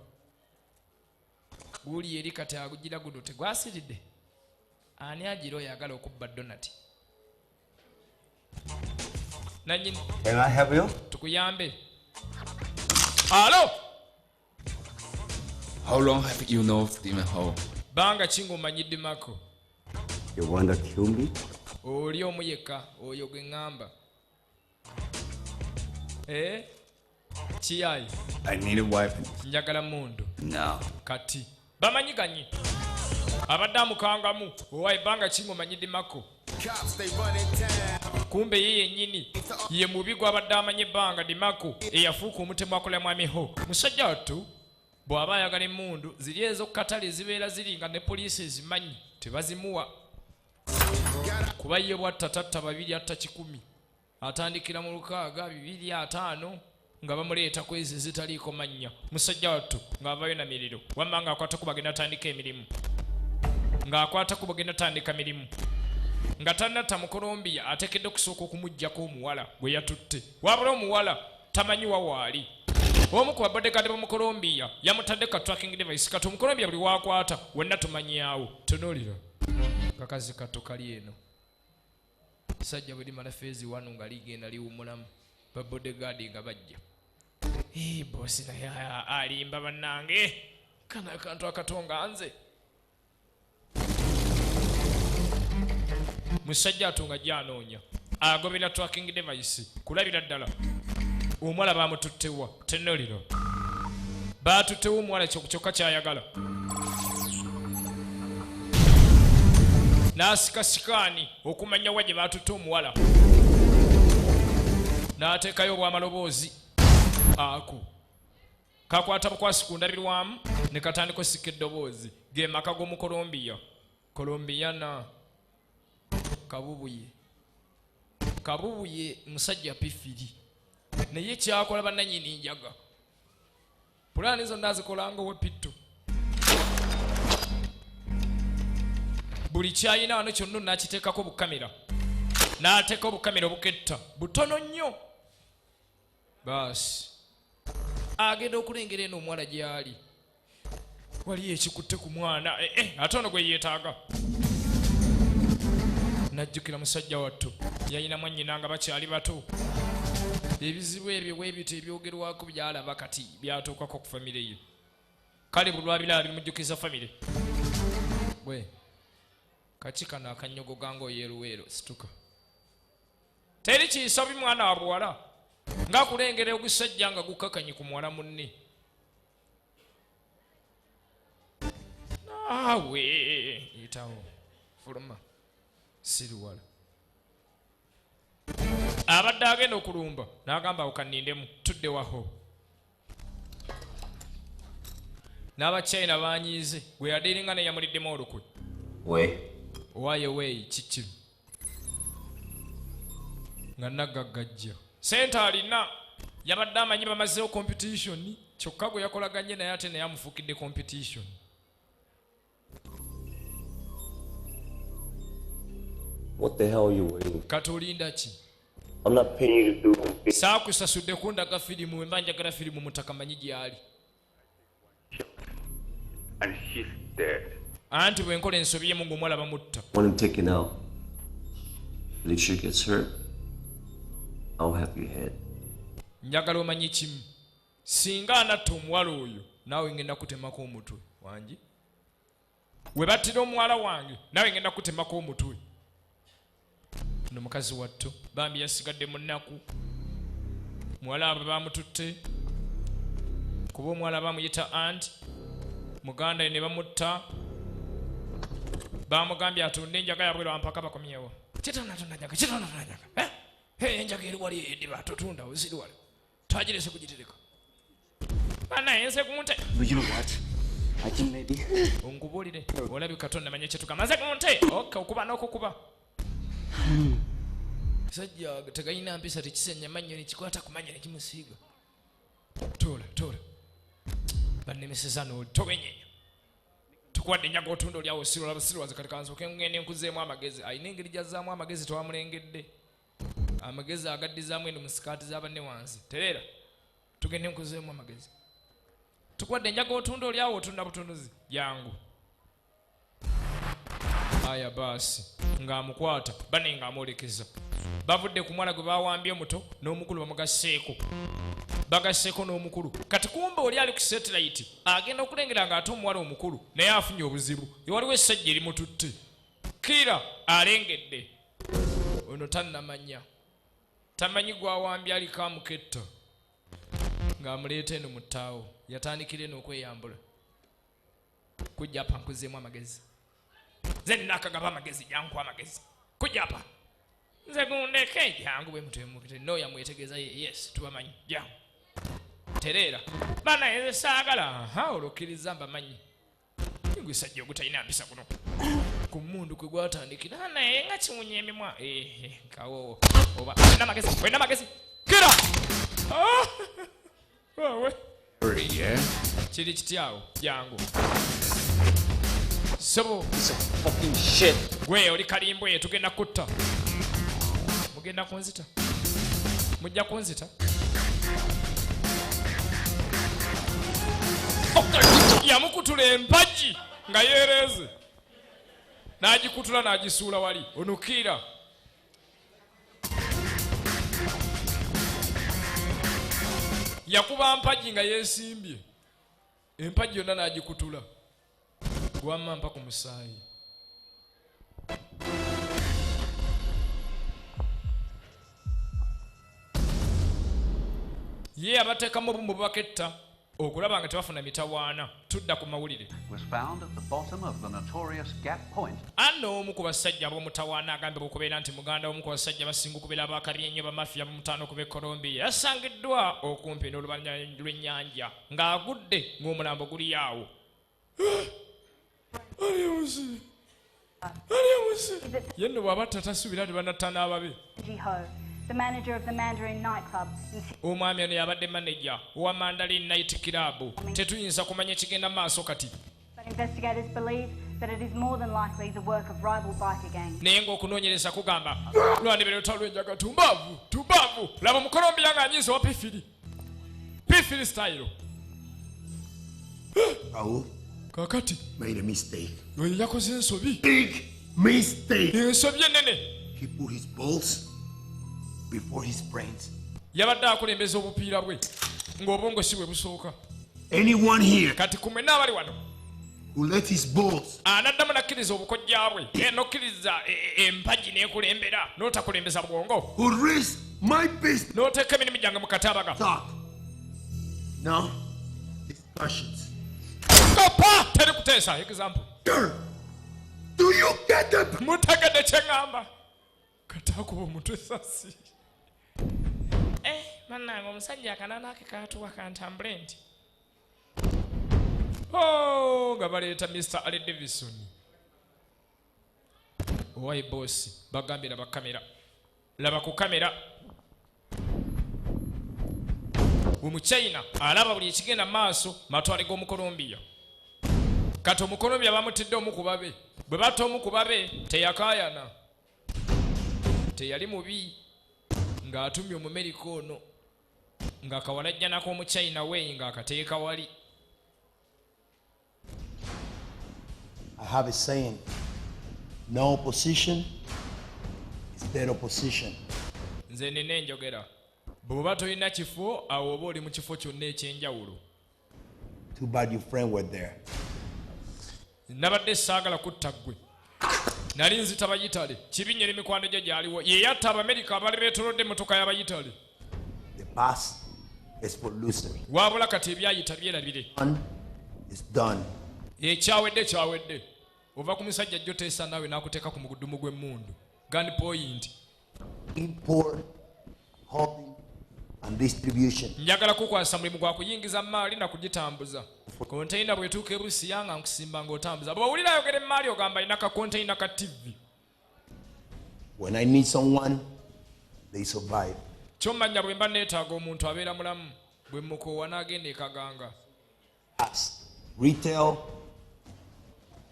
Guli eri kati agugira guno tegwasiridde. Ani agira oyo ayagala okubba donati? Nannyini. Can I help you? Tukuyambe. Alo! How long have you known Stephen Ho? Banga ki ng'omanyidde Marco? You want to kill me? Oli omu yekka oyo gwe ŋŋamba. Eh? Kiyayi. I need a weapon. Njagala mundu. No. Kati bamanyiganye. Abadde amukangamu owa ebbanga ki ng'omanyidde Marco? Kumbe ye yennyini ye mubi gw'abadde amanyi ebbanga Dimako eyafuuka omutemu akola mwami ho. Musajja wattu bw'aba ayagala emmundu ziri ez'okkatale zibeera ziri nga ne poliisi ezimanyi tebazimuwa. Kuba ye bw'atta tatta 2 atta 100 atandikira mu 6 2 5 nga bamuleeta ku ezo ezitaliiko mannya. Musajja wattu ng'avaayo na miriro wamma ng'akwata ku bagenda atandika emirimu. Ng'akwata ku bagenda atandika mirimu. Nga tannatta mu Colombia ateekeddwa okusooka okumuggyako omuwala gwe yatutte. Wabula omuwala tamanyi wa waali. Omu ku babodyguard b'omu Colombia yamutadde ka tracking device kati Omucolombia buli w'akwata wenna tumanyaawo. Tunuulira kakazi kato kali eno. Sajja bwe limala feezi wano nga ligenda liwummulamu babodyguard nga bajja. Bosi naye alimba bannange. Kano akantu akatonga nze. Musajja atunga gy'anoonya agobera tracking device kulabira ddala omuwala baamututtewa tenoliro baatuttewo omuwala kyokka kyayagala n'asika sikaani okumanya wa gye baatutte omuwala n'ateekayo obwamaloboozi ako kakwata bukwasi ku ndabirwamu ne katandika osika eddoboozi ge maka g'Omukolombiya Kolombiyana Kabubuye. Kabubuye musajja pifiri naye kyakola bannannyini njaga pulaani zonna azikolanga ow'epitto buli kyayina wano kyonna n'akiteekako bukamera n'ateeka obukamera obuketta butono nnyo baasi agenda okulengera eno omuwala gy'ali waliyo ekikutte ku mwana ate ono gwe yeetaaga. Najjukira musajja wattu yalina mwannyina nga bakyali bato. Ebizibu ebyo bwebito ebyogerwako byalaba kati byatuukako ku famire ye. Kale buli lwabiraba bimujjukiza famire. Bwe kaki kano akanyogo gange oyeruweero situka. Teri kisabi mwana wa buwala ng'akulengera ogusajja nga gukakanye ku muwala munne. Naawe yitawo fuluma siruwala. Abadde agenda okulumba n'agamba okannindemu tudde waho. N'abachina banyiize gwe yadiringa ne yamuliddemu olukwe. We. Owaye weeyi kiki? Nga naggaggajja. Ssente alina yabadde amanyi bamazeewo competition kyokka gwe yakolaganye naye ate naye amufuukidde competition. What the hell are you waiting for? Kati olinda ki? I'm not paying you to do Saakusasudde kundaga firimu. Wemba njagala firimu mutaka manyi gyali. And she's dead. Anti bwe nkola ensobi yemu ng'omuwala bamutta. Want him taken out. But if she gets hurt, I'll have your head. Njagala omanyi kimu, singa anatta omuwala oyo, naawe ngenda kutemako omutwe. Wangi we battira omuwala wange, naawe ngenda kutemako omutwe. No mukazi wattu bambi yasigadde mu nnaku. Muwala abwe bamututte kuba omuwala bamuyita anti muganda ne bamutta. Bamugambye atunde enjaga yabwe lwampaka bakomyewo. Kitonatunda njaga, kitonatunda njaga, eh? Hey, enjaga eri wali ediba totunda oziri wali twagirese kugitereka banaye nze kunte. But you know what? I think maybe. Onkubuulire, olabika tonnamanya kye tugamba. Nze kunte okay, okuba n'okukuba. Sajja tegalina mpisa, tekisenya mannyo nekikwata ku mannyo nekimusiiga. Toola toola bannemeseza n'oli tobenyenya. Tukuwadde enjaga otunda oliawo sirwa sirwaze. Kati kansooke ngende nkuzeemu amagezi. Alina engeri gy'azzaamu amagezi, twamulengedde amagezi agaddizaamu eno mu sikaati z'abanne wansi. Tereera tugende nkuzeemu amagezi. Tukuwadde enjaga otunda oliawo otunda butunduzi jangu. Aya baasi, ng'amukwata bane ng'amwolekeza. Bavudde ku mwala gwe bawambye omuto n'omukulu bamugasseeko, bagasseeko n'omukulu. Kati kumbe oli ali ku satellite agenda okulengera ng'ate omuwala omukulu naye afunye obuzibu. Waliwo essajja erimututte kiira alengedde. Ono tannamanya, tamanyi gwawambye aliko amuketta ng'amuleeta eno mu ttaawo. Yatandikira eno okweyambula kujja apa nkuzeemu amagezi. Nze nina akagaba amagezi, jangu amagezi kujja apa nze gundeke jangu. Bwe mutwe no yamwetegeeza yes tubamanyi jangu tereera bana nze saagala. Aha, olwokkiriza mbamanyi gusajja ogutalina mpisa guno ku mmundu kwe gwatandikira naye nga kiwunya emimwa. Ehe, kawowo oba olina amagezi, olina amagezi kira. Ah! Wawe. Yeah? Kiri kityawo jangu sebo. Fucking shit. Gwe oli kalimbwe, tugenda kutta. Mugenda kunzita, mujja kunzita. Yamukutula empagi nga yeereze n'agikutula n'agisuula wali onukiira. Yakuba mpagi nga yeesimbye empagi yonna n'agikutula gwamma mpa ku musaayi. Ye abateekamu obumu bubaketta okulaba nga tebafuna mitawaana. Tudda ku mawulire. Was found at the bottom of the notorious Gap Point. Anna omu ku basajja ab'omutawaana agambibwa okubeera nti muganda omu ku basajja basinga okubeera abakabi ennyo bamafiya b'omutaano okuva e Colombia yasangiddwa okumpi n'olubanya lw'ennyanja ng'agudde ng'omulambo guli awo. Ali amusi. Ye nno bw'aba tatasuubira nti banatta n'ababe. Ho, the manager of the Mandarin nightclub in Omwami ono yabadde maneja owa Mandarin Night Club. Tetuyinza kumanya kigenda mu maaso kati. But investigators believe that it is more than likely the work of rival biker gangs. Naye ng'okunoonyereza kugamba lwandibere lutalo lw'enjaga. Tumbaavu tumbaavu. Laba omukolombiya ng'anyiiza owa pifiri pifiri style. Raul Kakati made a mistake. Oyo yakoze ensobi. Big mistake. Ensobi enene. He put his balls before his brains. Yabadde akulembeza obupiira bwe ng'obwongo si bwe busooka. Anyone here Kati ku mwenna abali wano who let his balls anaddamu nakkiriza obukojja bwe nokkiriza empagi n'ekulembera n'otakulembeza bwongo who risk my business n'oteeka emirimu gyange mu kataabaga. No discussions. Kopa teri kuteesa. Example. Do you get the Mutegedde kye ŋŋamba? Katakuba omutwe esasi. Bannange, omusajja akanana ke katuwa kantambule nti. Oh, nga baleeta Mr Ali Davison owayi boosi. Bagambye laba kamera, laba ku kamera. Omuchina alaba buli ekigenda mu maaso matwale g'omukolombiya. Kati omukolombiya bamutidde omu ku babe. Bwe batta omu ku babe teyakaayana. Teyali mubi ng'atumye Omumerika ono ng'akawalajjanako Omuchina we ng'akateeka wali. I have a saying, no opposition is dead opposition. Nze nina enjogera, bw'oba tolina kifo awo oba oli mu kifo kyonna ekyenjawulo. Too bad your friend were there. Nabadde saagala kutta ggwe, nali nzita Bayitale. Kibi nnyo n'emikwano gye gyaliwo. Ye yatta Abamerika abaali beetolodde emmotoka y'Abayitale. The past is for losers. Wabula kati ebyayita byerabire. Done is done. Ekyawedde kyawedde. Ova ku musajja jjo teesa naawe n'akuteeka ku mugudumu gw'emmundu, gun point. Import, holding, and distribution. Njagala kukwasa mulimu gwa kuyingiza maali na kugitambuza. Konteyina bw'etuuka e Busiya nga nkusimba ng'otambuza. Bw'owulira ayogera emaali ogamba alina ka konteyina ka TV. When I need someone, they survive. Kyomanya bwe mba neetaaga omuntu abeera mulamu, bwe mukoowa n'agenda ekaganga. As retail,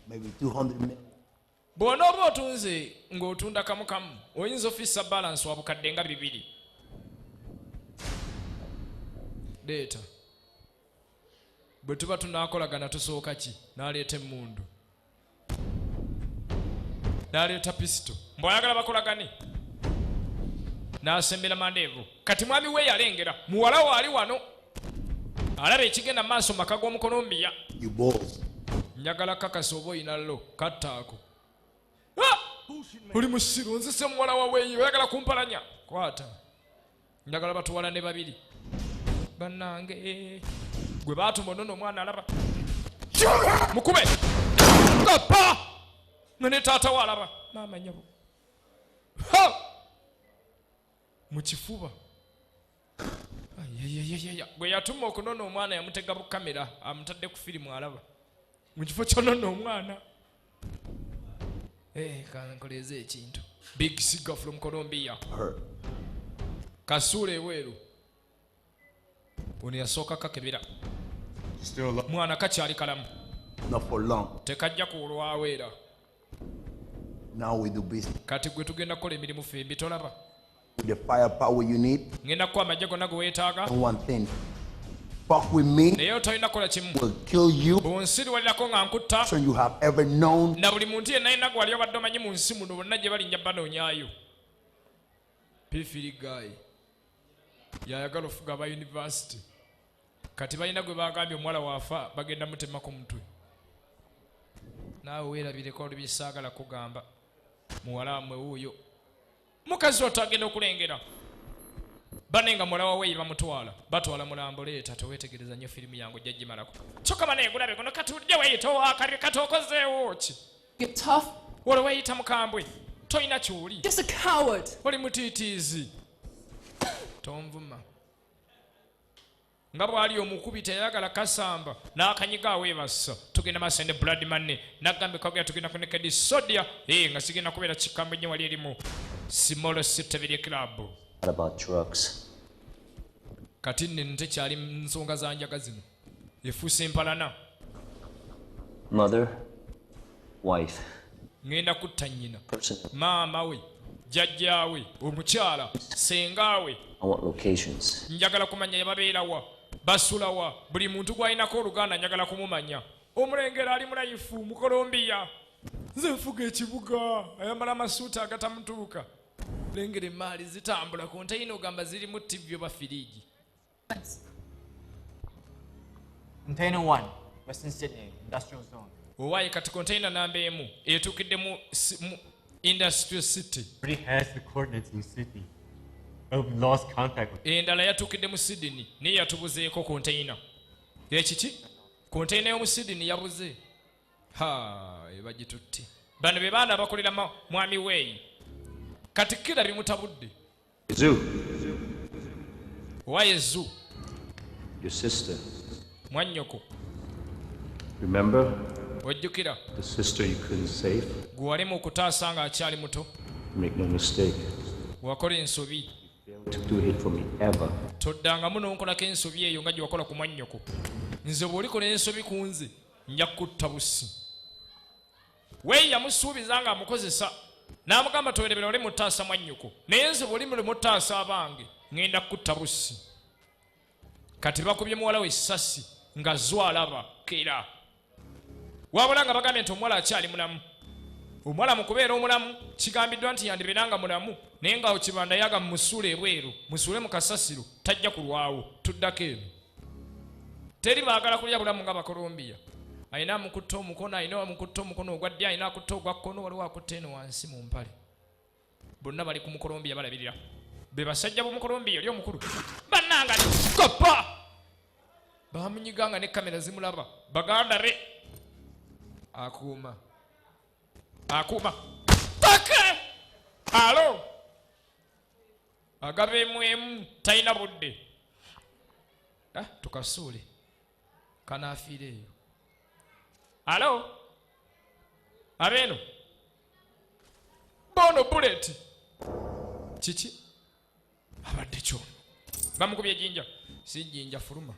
maybe 200 million. Bw'onooba otunze ng'otunda kamu kamu oyinza ofissa balance wa bukadde nga 2. Leeta. Bwe tuba tunaakolagana tusooka ki? N'aleeta emmundu, n'aleeta pisito. Mbw'ayagala bakolagane. N'asembera mandeevu. Kati mwami we yalengera muwala we ali wano alaba ekigenda maaso maka g'Omukolombiya. You balls. Njagala kakasa oba oyina lo kattaako. Oli musiru, nzise muwala waweeyi oyagala kumpalanya. Kwata. Njagala batuwala ne babiri. Bannange gwe baatuma onono omwana alaba. Mukube! Gapa! Nga ne taata we alaba. Maama nnyabo. Ha! Mu kifuba. Ayayayaya. Gwe yatuma okunona omwana yamutega bu kamera amutadde ku firimu alaba. Mu kifo ky'onona omwana. Kankoleeze ekintu. Big cigar from Colombia. Kasuula ebweru. Ono yasooka kakebera. Mwana kakyali kalamu. Not for long. Tekajja kuwulwawo era. Now we do business. Kati gwe tugenda kukola emirimu ffembi tolaba. With the firepower you need. Ngenda kuwa amagye gonna ge weetaaga. And one thing. Fuck with me. Naye tolina kukola kimu. Will kill you. Bw'onsiriwalirako nga nkutta. So you have ever known. Na buli muntu yenna yenna gwali obadde omanyi mu nsi muno bonna gye bali nja banoonyaayo. P3 guy. Yayagala ofuga aba university. Kati balina gwe bagambye omuwala waafa bagenda mutemako mutwe. Naawe weerabireko olwo byesaagala kugamba. Muwala wammwe wuuyo. Mukazi wattu agenda okulengera. Bane nga muwala wawe bamutwala. Batwala mulambo leeta teweetegereza nnyo firimu yange ojja gimalako. Kyokka bane gulabe guno katudde weeyita owakabi kati okozeewo ki? You're tough. Olwo weeyita mukambwe. Tolina ky'oli. Just a coward. Oli mutiitiizi. Tonvuma. Nga bw'ali omukubi teyayagala kasamba n'akanyiga aweebasa. Tugenda maaso ne Blood Money. Nagambye kagera tugenda ku Naked Sodia. Nga sigenda kubeera kikambwe nnyo wali erimu Small City Video Club. What about drugs? Kati nno tekyali nsonga za njaga zino. Efuuse empalana. Mother, wife. Ngenda kutta nnyina. Person. Maama we, jjajjaawe, omukyala, sengaawe. I want locations. Njagala kumanya yababeera wa, basula wa, buli muntu gw'alinako oluganda njagala kumumanya. Omulengera ali mulayifu mu Colombia. Nze nfuga ekibuga, ayambala amasuuti agatamutuuka. Lengera emaali zitambula konteyina ogamba zirimu TV oba firiigi. Container 1, Western Sydney, Industrial Zone. Owaaye kati konteyina namba 1 etuukidde mu Industrial City. Already has the coordinates in Sydney. But we lost contact with Endala yatuukidde mu Sydney naye yatubuzeeko konteyina. Ekiki? Konteyina y'omu Sydney yabuze. Ha, ebagitutte. Bano be baana abakolera mwami Weeyi. Kati kira bimutabudde. Zoo. Owaaye Zoo. Your sister. Mwannyoko. Remember? Ojjukira. The sister you couldn't save? Gwe walema okutaasa ng'akyali muto. Make no mistake. Wakola ensobi. To do it for me ever. Toddangamu n'onkolako ensobi eyo nga gye wakola ku mwannyoko. Nze bw'olikola ensobi ku nze nja kutta busi. Weeyi yamusuubiza ng'amukozesa N'amugamba towerebera oli mutaasa mwannyoko, naye nze bw'oli muli mutaasa abange ŋŋenda kutta bussi. Kati bakubye muwala we essasi nga zo alaba kera. Wabula nga bagambye nti omuwala akyali mulamu. Omuwala mu kubeera omulamu kigambiddwa nti yandibeera nga mulamu, naye nga Kibanda yaga musuule ebweru, musuule mu kasasiro, tajja kulwawo. Tuddako eno. Teri baagala kulya bulamu nga Bakolombiya. Alina amukutta omukono, alina amukutta omukono ogwa ddyo, alina akutta ogwa kkono, waliwo akutta eno wansi mu mpale. Bonna bali ku Mukolombiya balabirira. Be basajja b'Omukolombiya oli omukulu. Bannanga kopa! Bamunyiga nga ne kamera zimulaba. Baganda be. Akuuma. Akuuma. Paka! Alo! Agaba emu emu talina budde. Tukasuule. Kanaafiira eyo. Alo? Abeeno. Bono bullet. Kiki? Abadde kyono. Bamukubye ejjinja. Si jjinja, fuluma.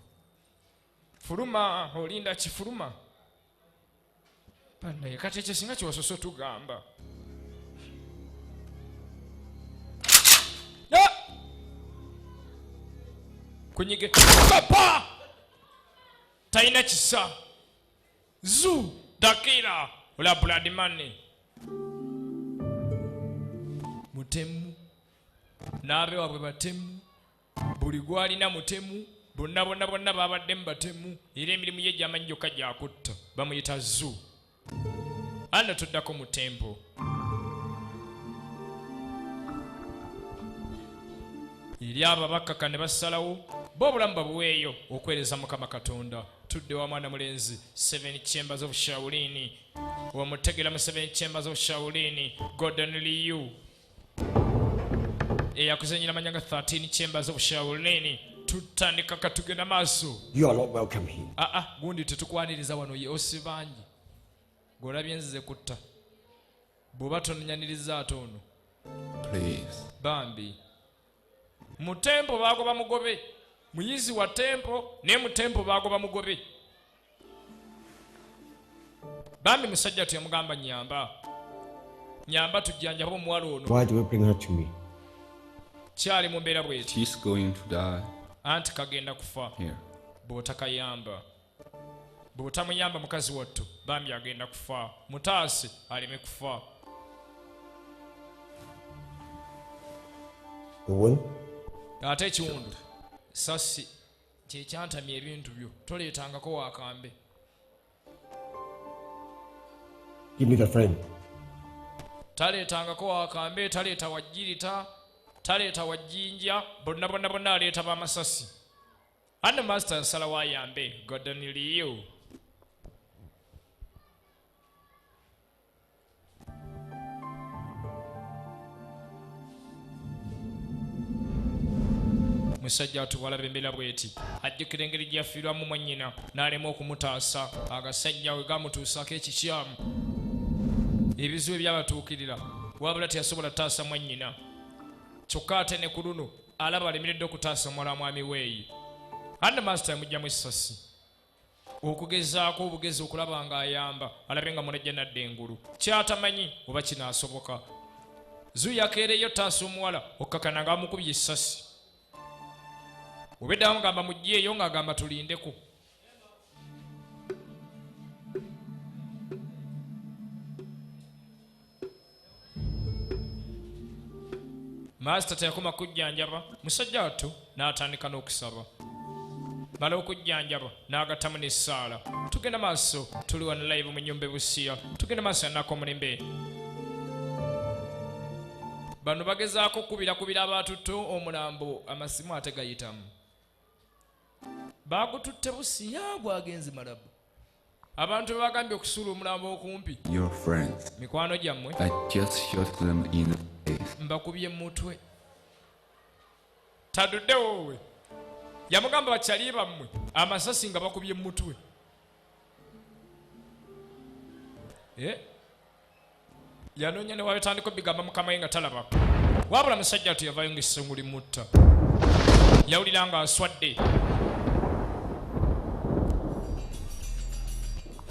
Fuluma, olinda kifuluma. Bannaye kati ekyo singa kyosoose otugamba. Kunyige. Papa! Talina kisa. Zu dakira ola blood money. Mutemu. N'abe waabwe batemu. Buli gw'alina mutemu. Bonna bonna bonna babadde mu batemu. Era emirimu ye gy'amanyi gyokka gyakutta. Bamuyita Zu. Anno tuddako mu tempo. Eri abo abakkaka ne basalawo bo obulamu babuweeyo okweereza Mukama Katonda. Tudde wa mwana mulenzi 7 Chambers of Shaolin. Wamutegera mu 7 Chambers of Shaolin, Gordon Liu. Eyakuzenyera manyanga 13 Chambers of Shaolin. Tutandika katugenda maaso. You are not welcome here. Gundi tetukwaniriza wano ye osibangi. Gw'olabye nzize kutta. Bw'oba tonyaniriza ate ono. Please. Bambi. Mu tempo baagoba mugobe. Muyizi wa tempo naye mu tempo baagoba mugobe. Bambi musajja teyamugamba nyamba. Nyamba tujjanjabe omuwala ono. Why do you bring her to me? Kyali mu mbeera bw'eti. She's going to die. Anti kagenda kufa. Here. Bw'otakayamba. Bw'otamuyamba mukazi wattu, bambi agenda kufa. Mutaase aleme kufa. The wound? Ate ekiwundu. Sasi kye kyantamya ebintu byo. Toleetangako wakambe. Give me the frame. Taleetangako wakambe, taleeta wajjirita, taleeta wajjinja, bonna bonna bonna aleeta b'amasasi. Anno master nsalawo ayambe Gordon Liu. Musajja atuwalaba embeera bw'eti. Ajjukira engeri gye yafiirwamu mwannyina n'alema okumutaasa. Agasajja we gamutuusaako ekikyamu. Ebizibu ebyabatuukirira wabula teyasobola kutaasa mwannyina. Kyokka ate ne ku luno alaba alemereddwa okutaasa omuwala wa mwami weeyi. Anno master yamuggyamu essasi. Okugezaako obugezi okulaba ng'ayamba alabe nga mulajja nadda engulu. Ky'atamanyi oba kinaasoboka. Zu yakeereyo taasa omuwala okkakana ng'amukubye essasi. Obedda bamugamba muggyeeyo ng'agamba tulindeko. Master teyakoma kujjanjaba musajja wattu n'atandika n'okusaba. Mala okujjanjaba n'agattamu n'essaala. Tugenda maaso, tuli wano live mu nnyumba e Busia. Tugenda maaso yannaku omulembe. Bano bagezaako okukubira abaatutte omulambo amasimu ate gayitamu. Baagututte Busia gwagenze Malaba. Abantu be bagambye okusuula omulambo okumpi. Your friends. Mikwano gyammwe. I just shot them in the face. Mbakubye mutwe. Tadudde woowe. Yamugamba bakyali bammwe amasasi nga bakubye mutwe. Yanoonya ne wabitandika obigamba mukama we nga talaba. Wabula musajja ati yavaayo ng'essungu limutta. Yawulira ng'aswadde.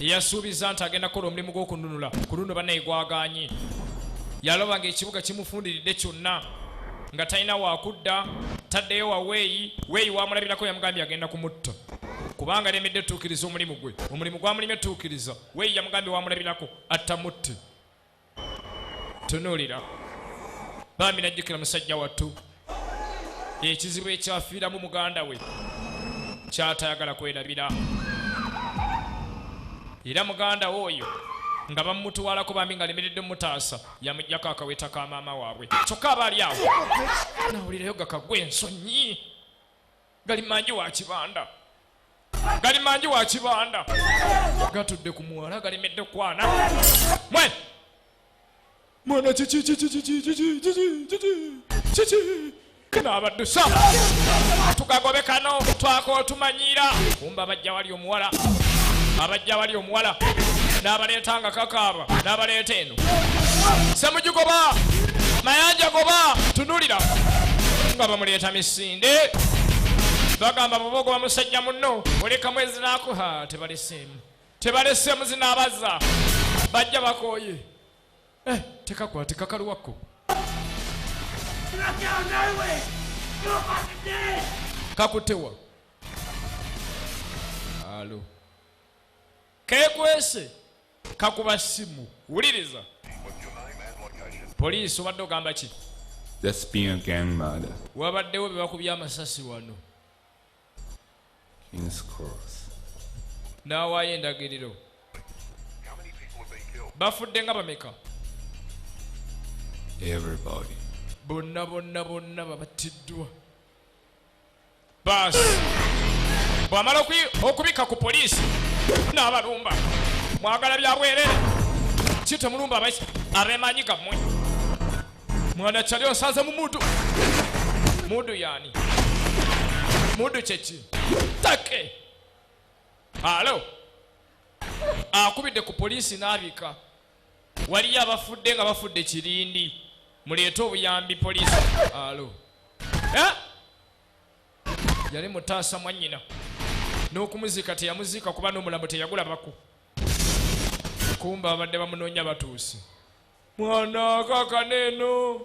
Yasuubiza nti agenda kukola omulimu gw'okununula ku luno bannaye gwagaanye. Yalaba ng'ekibuga kimufundiridde kyonna nga talina wakudda, taddeyo wa Weeyi. Weeyi wamulabirako yamugambye agenda kumutta kubanga alemedde tuukiriza omulimu gwe. Omulimu gwamulimye tuukiriza. Weeyi yamugambye wamulabirako attamutte. Tunuulira bambi najjukira musajja wattu ekizibu ekyafiiramu muganda we kyatayagala kwerabira. Era muganda we oyo nga bamutwalako bambi nga alemeredde mutaasa, yamuggyako akaweta ka maama waabwe. Kyokka aba ali awo nawulirayo gakagwa ensonyi, gali mangi wa kibanda, gali mangi wa kibanda, gatudde ku muwala galemedde kwana mwe mwana kiki kiki kiki kiki kiki kiki kiki n'abaddusa tukagobe kano twakootumanyira. Kumba abajja wali omuwala, abajja wali omuwala n'abaleeta nga kakaaba, n'abaleeta eno Ssemuju goba, Mayanja goba, tunulira nga bamuleeta misinde. Bagamba bw'oba ogoba musajja munno olekamu ezinaakuha. Tebaleseemu, tebaleseemu zinaabaza, bajja bakooye. Tekakwate kakaluwako kakutewa alo kekwese kakuba simu. Wuliriza poliisi, obadde ogamba ki? There's been a gang murder. Wabaddewo be bakubye amasasi wano King's Cross. N'awaayo endagiriro. Bafudde nga bameka? Everybody. Bonna bonna bonna babattiddwa. Baasi bw'amala okubika ku poliisi n'abalumba. Mwagala bya bwerere ki? Temulumba abeemanyi gammwe. Mwana kyali osanze mu mudu. Mudu yaani mudu kyeki? Take alo akubidde ku poliisi n'abika. Waliyo abafudde nga bafudde kirindi, muleete obuyambi poliisi. Alo yali mutaasa mwannyina n'okumuziika teyamuziika kuba n'omulambo teyagulabako. Kumba abadde bamunoonya batuuse. Mwana kakaneeno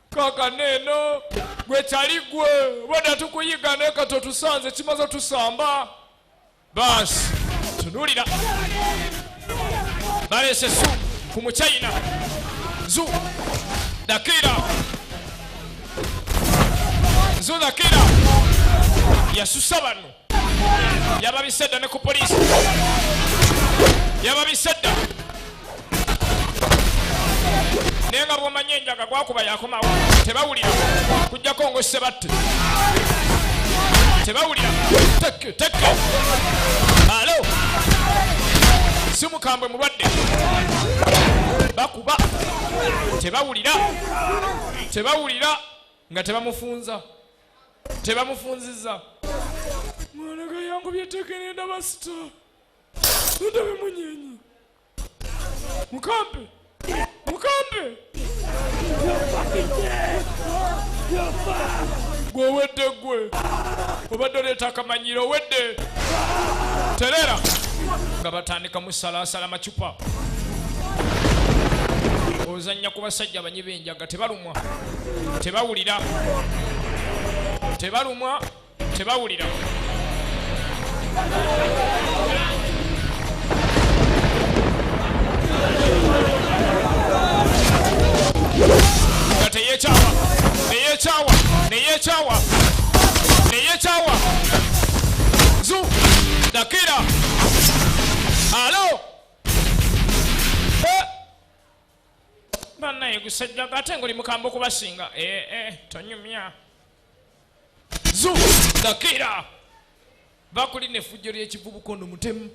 kakaneeno gwe kyali gwe obadde tukuyiga naye kati otusanze kimaze tusamba. Baasi tunuulira baleese su ku muchayina Zu Dakira, Zu Dakira yasusa bano, yababise dda ne ku poliisi, yababise dda. Naye nga bw'omanyi enjaga gwakuba yakomawo, tebawulira kujjako ng'osse batte, tebawulira. Tekke tekke alo si mukambwe mulwadde, bakuba tebawulira, tebawulira nga tebamufunza, tebamufunziza. Mwana gayangu byetekerenda basita ndabe munyenyi mukambe mukambe gwe owedde, gwe obadde oleeta akamanyiro owedde terera. Nga batandika musalaasala macupa. Ozannya ku basajja abanyi b'enjaga, tebalumwa, tebawulira, tebalumwa, tebawulira. Nga teyeekyawa, neyeekyawa, neyeekyawa, neyeekyawa. Zu Dakira alo bannaye gusajja ate ng'oli mukambwe okubasinga. Tonyumya. Zu Dakira bakulina effujjo ly'ekivubuka ono mutemu.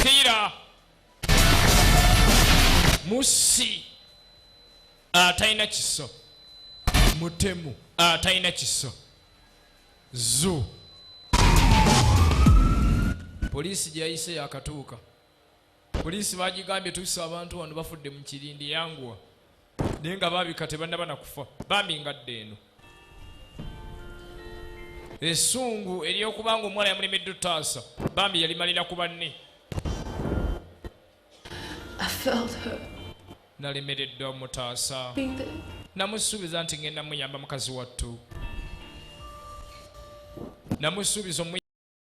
Kiira musi atalina kiso, mutemu atalina kiso. Zu poliisi gye yayise yakatuuka. Poliisi bagigambye tuusa abantu wano bafudde mu kirindi, yanguwa. Naye nga babika tebannaba na kufa, bambi ngadde eno. Essungu ery'okubanga omuwala yamulemedde ottaasa, bambi yalimalira ku banne. I felt her. Nalemereddwa mutaasa. Think that Namusuubiza nti ngenda muyamba mukazi wattu, namusuubiza.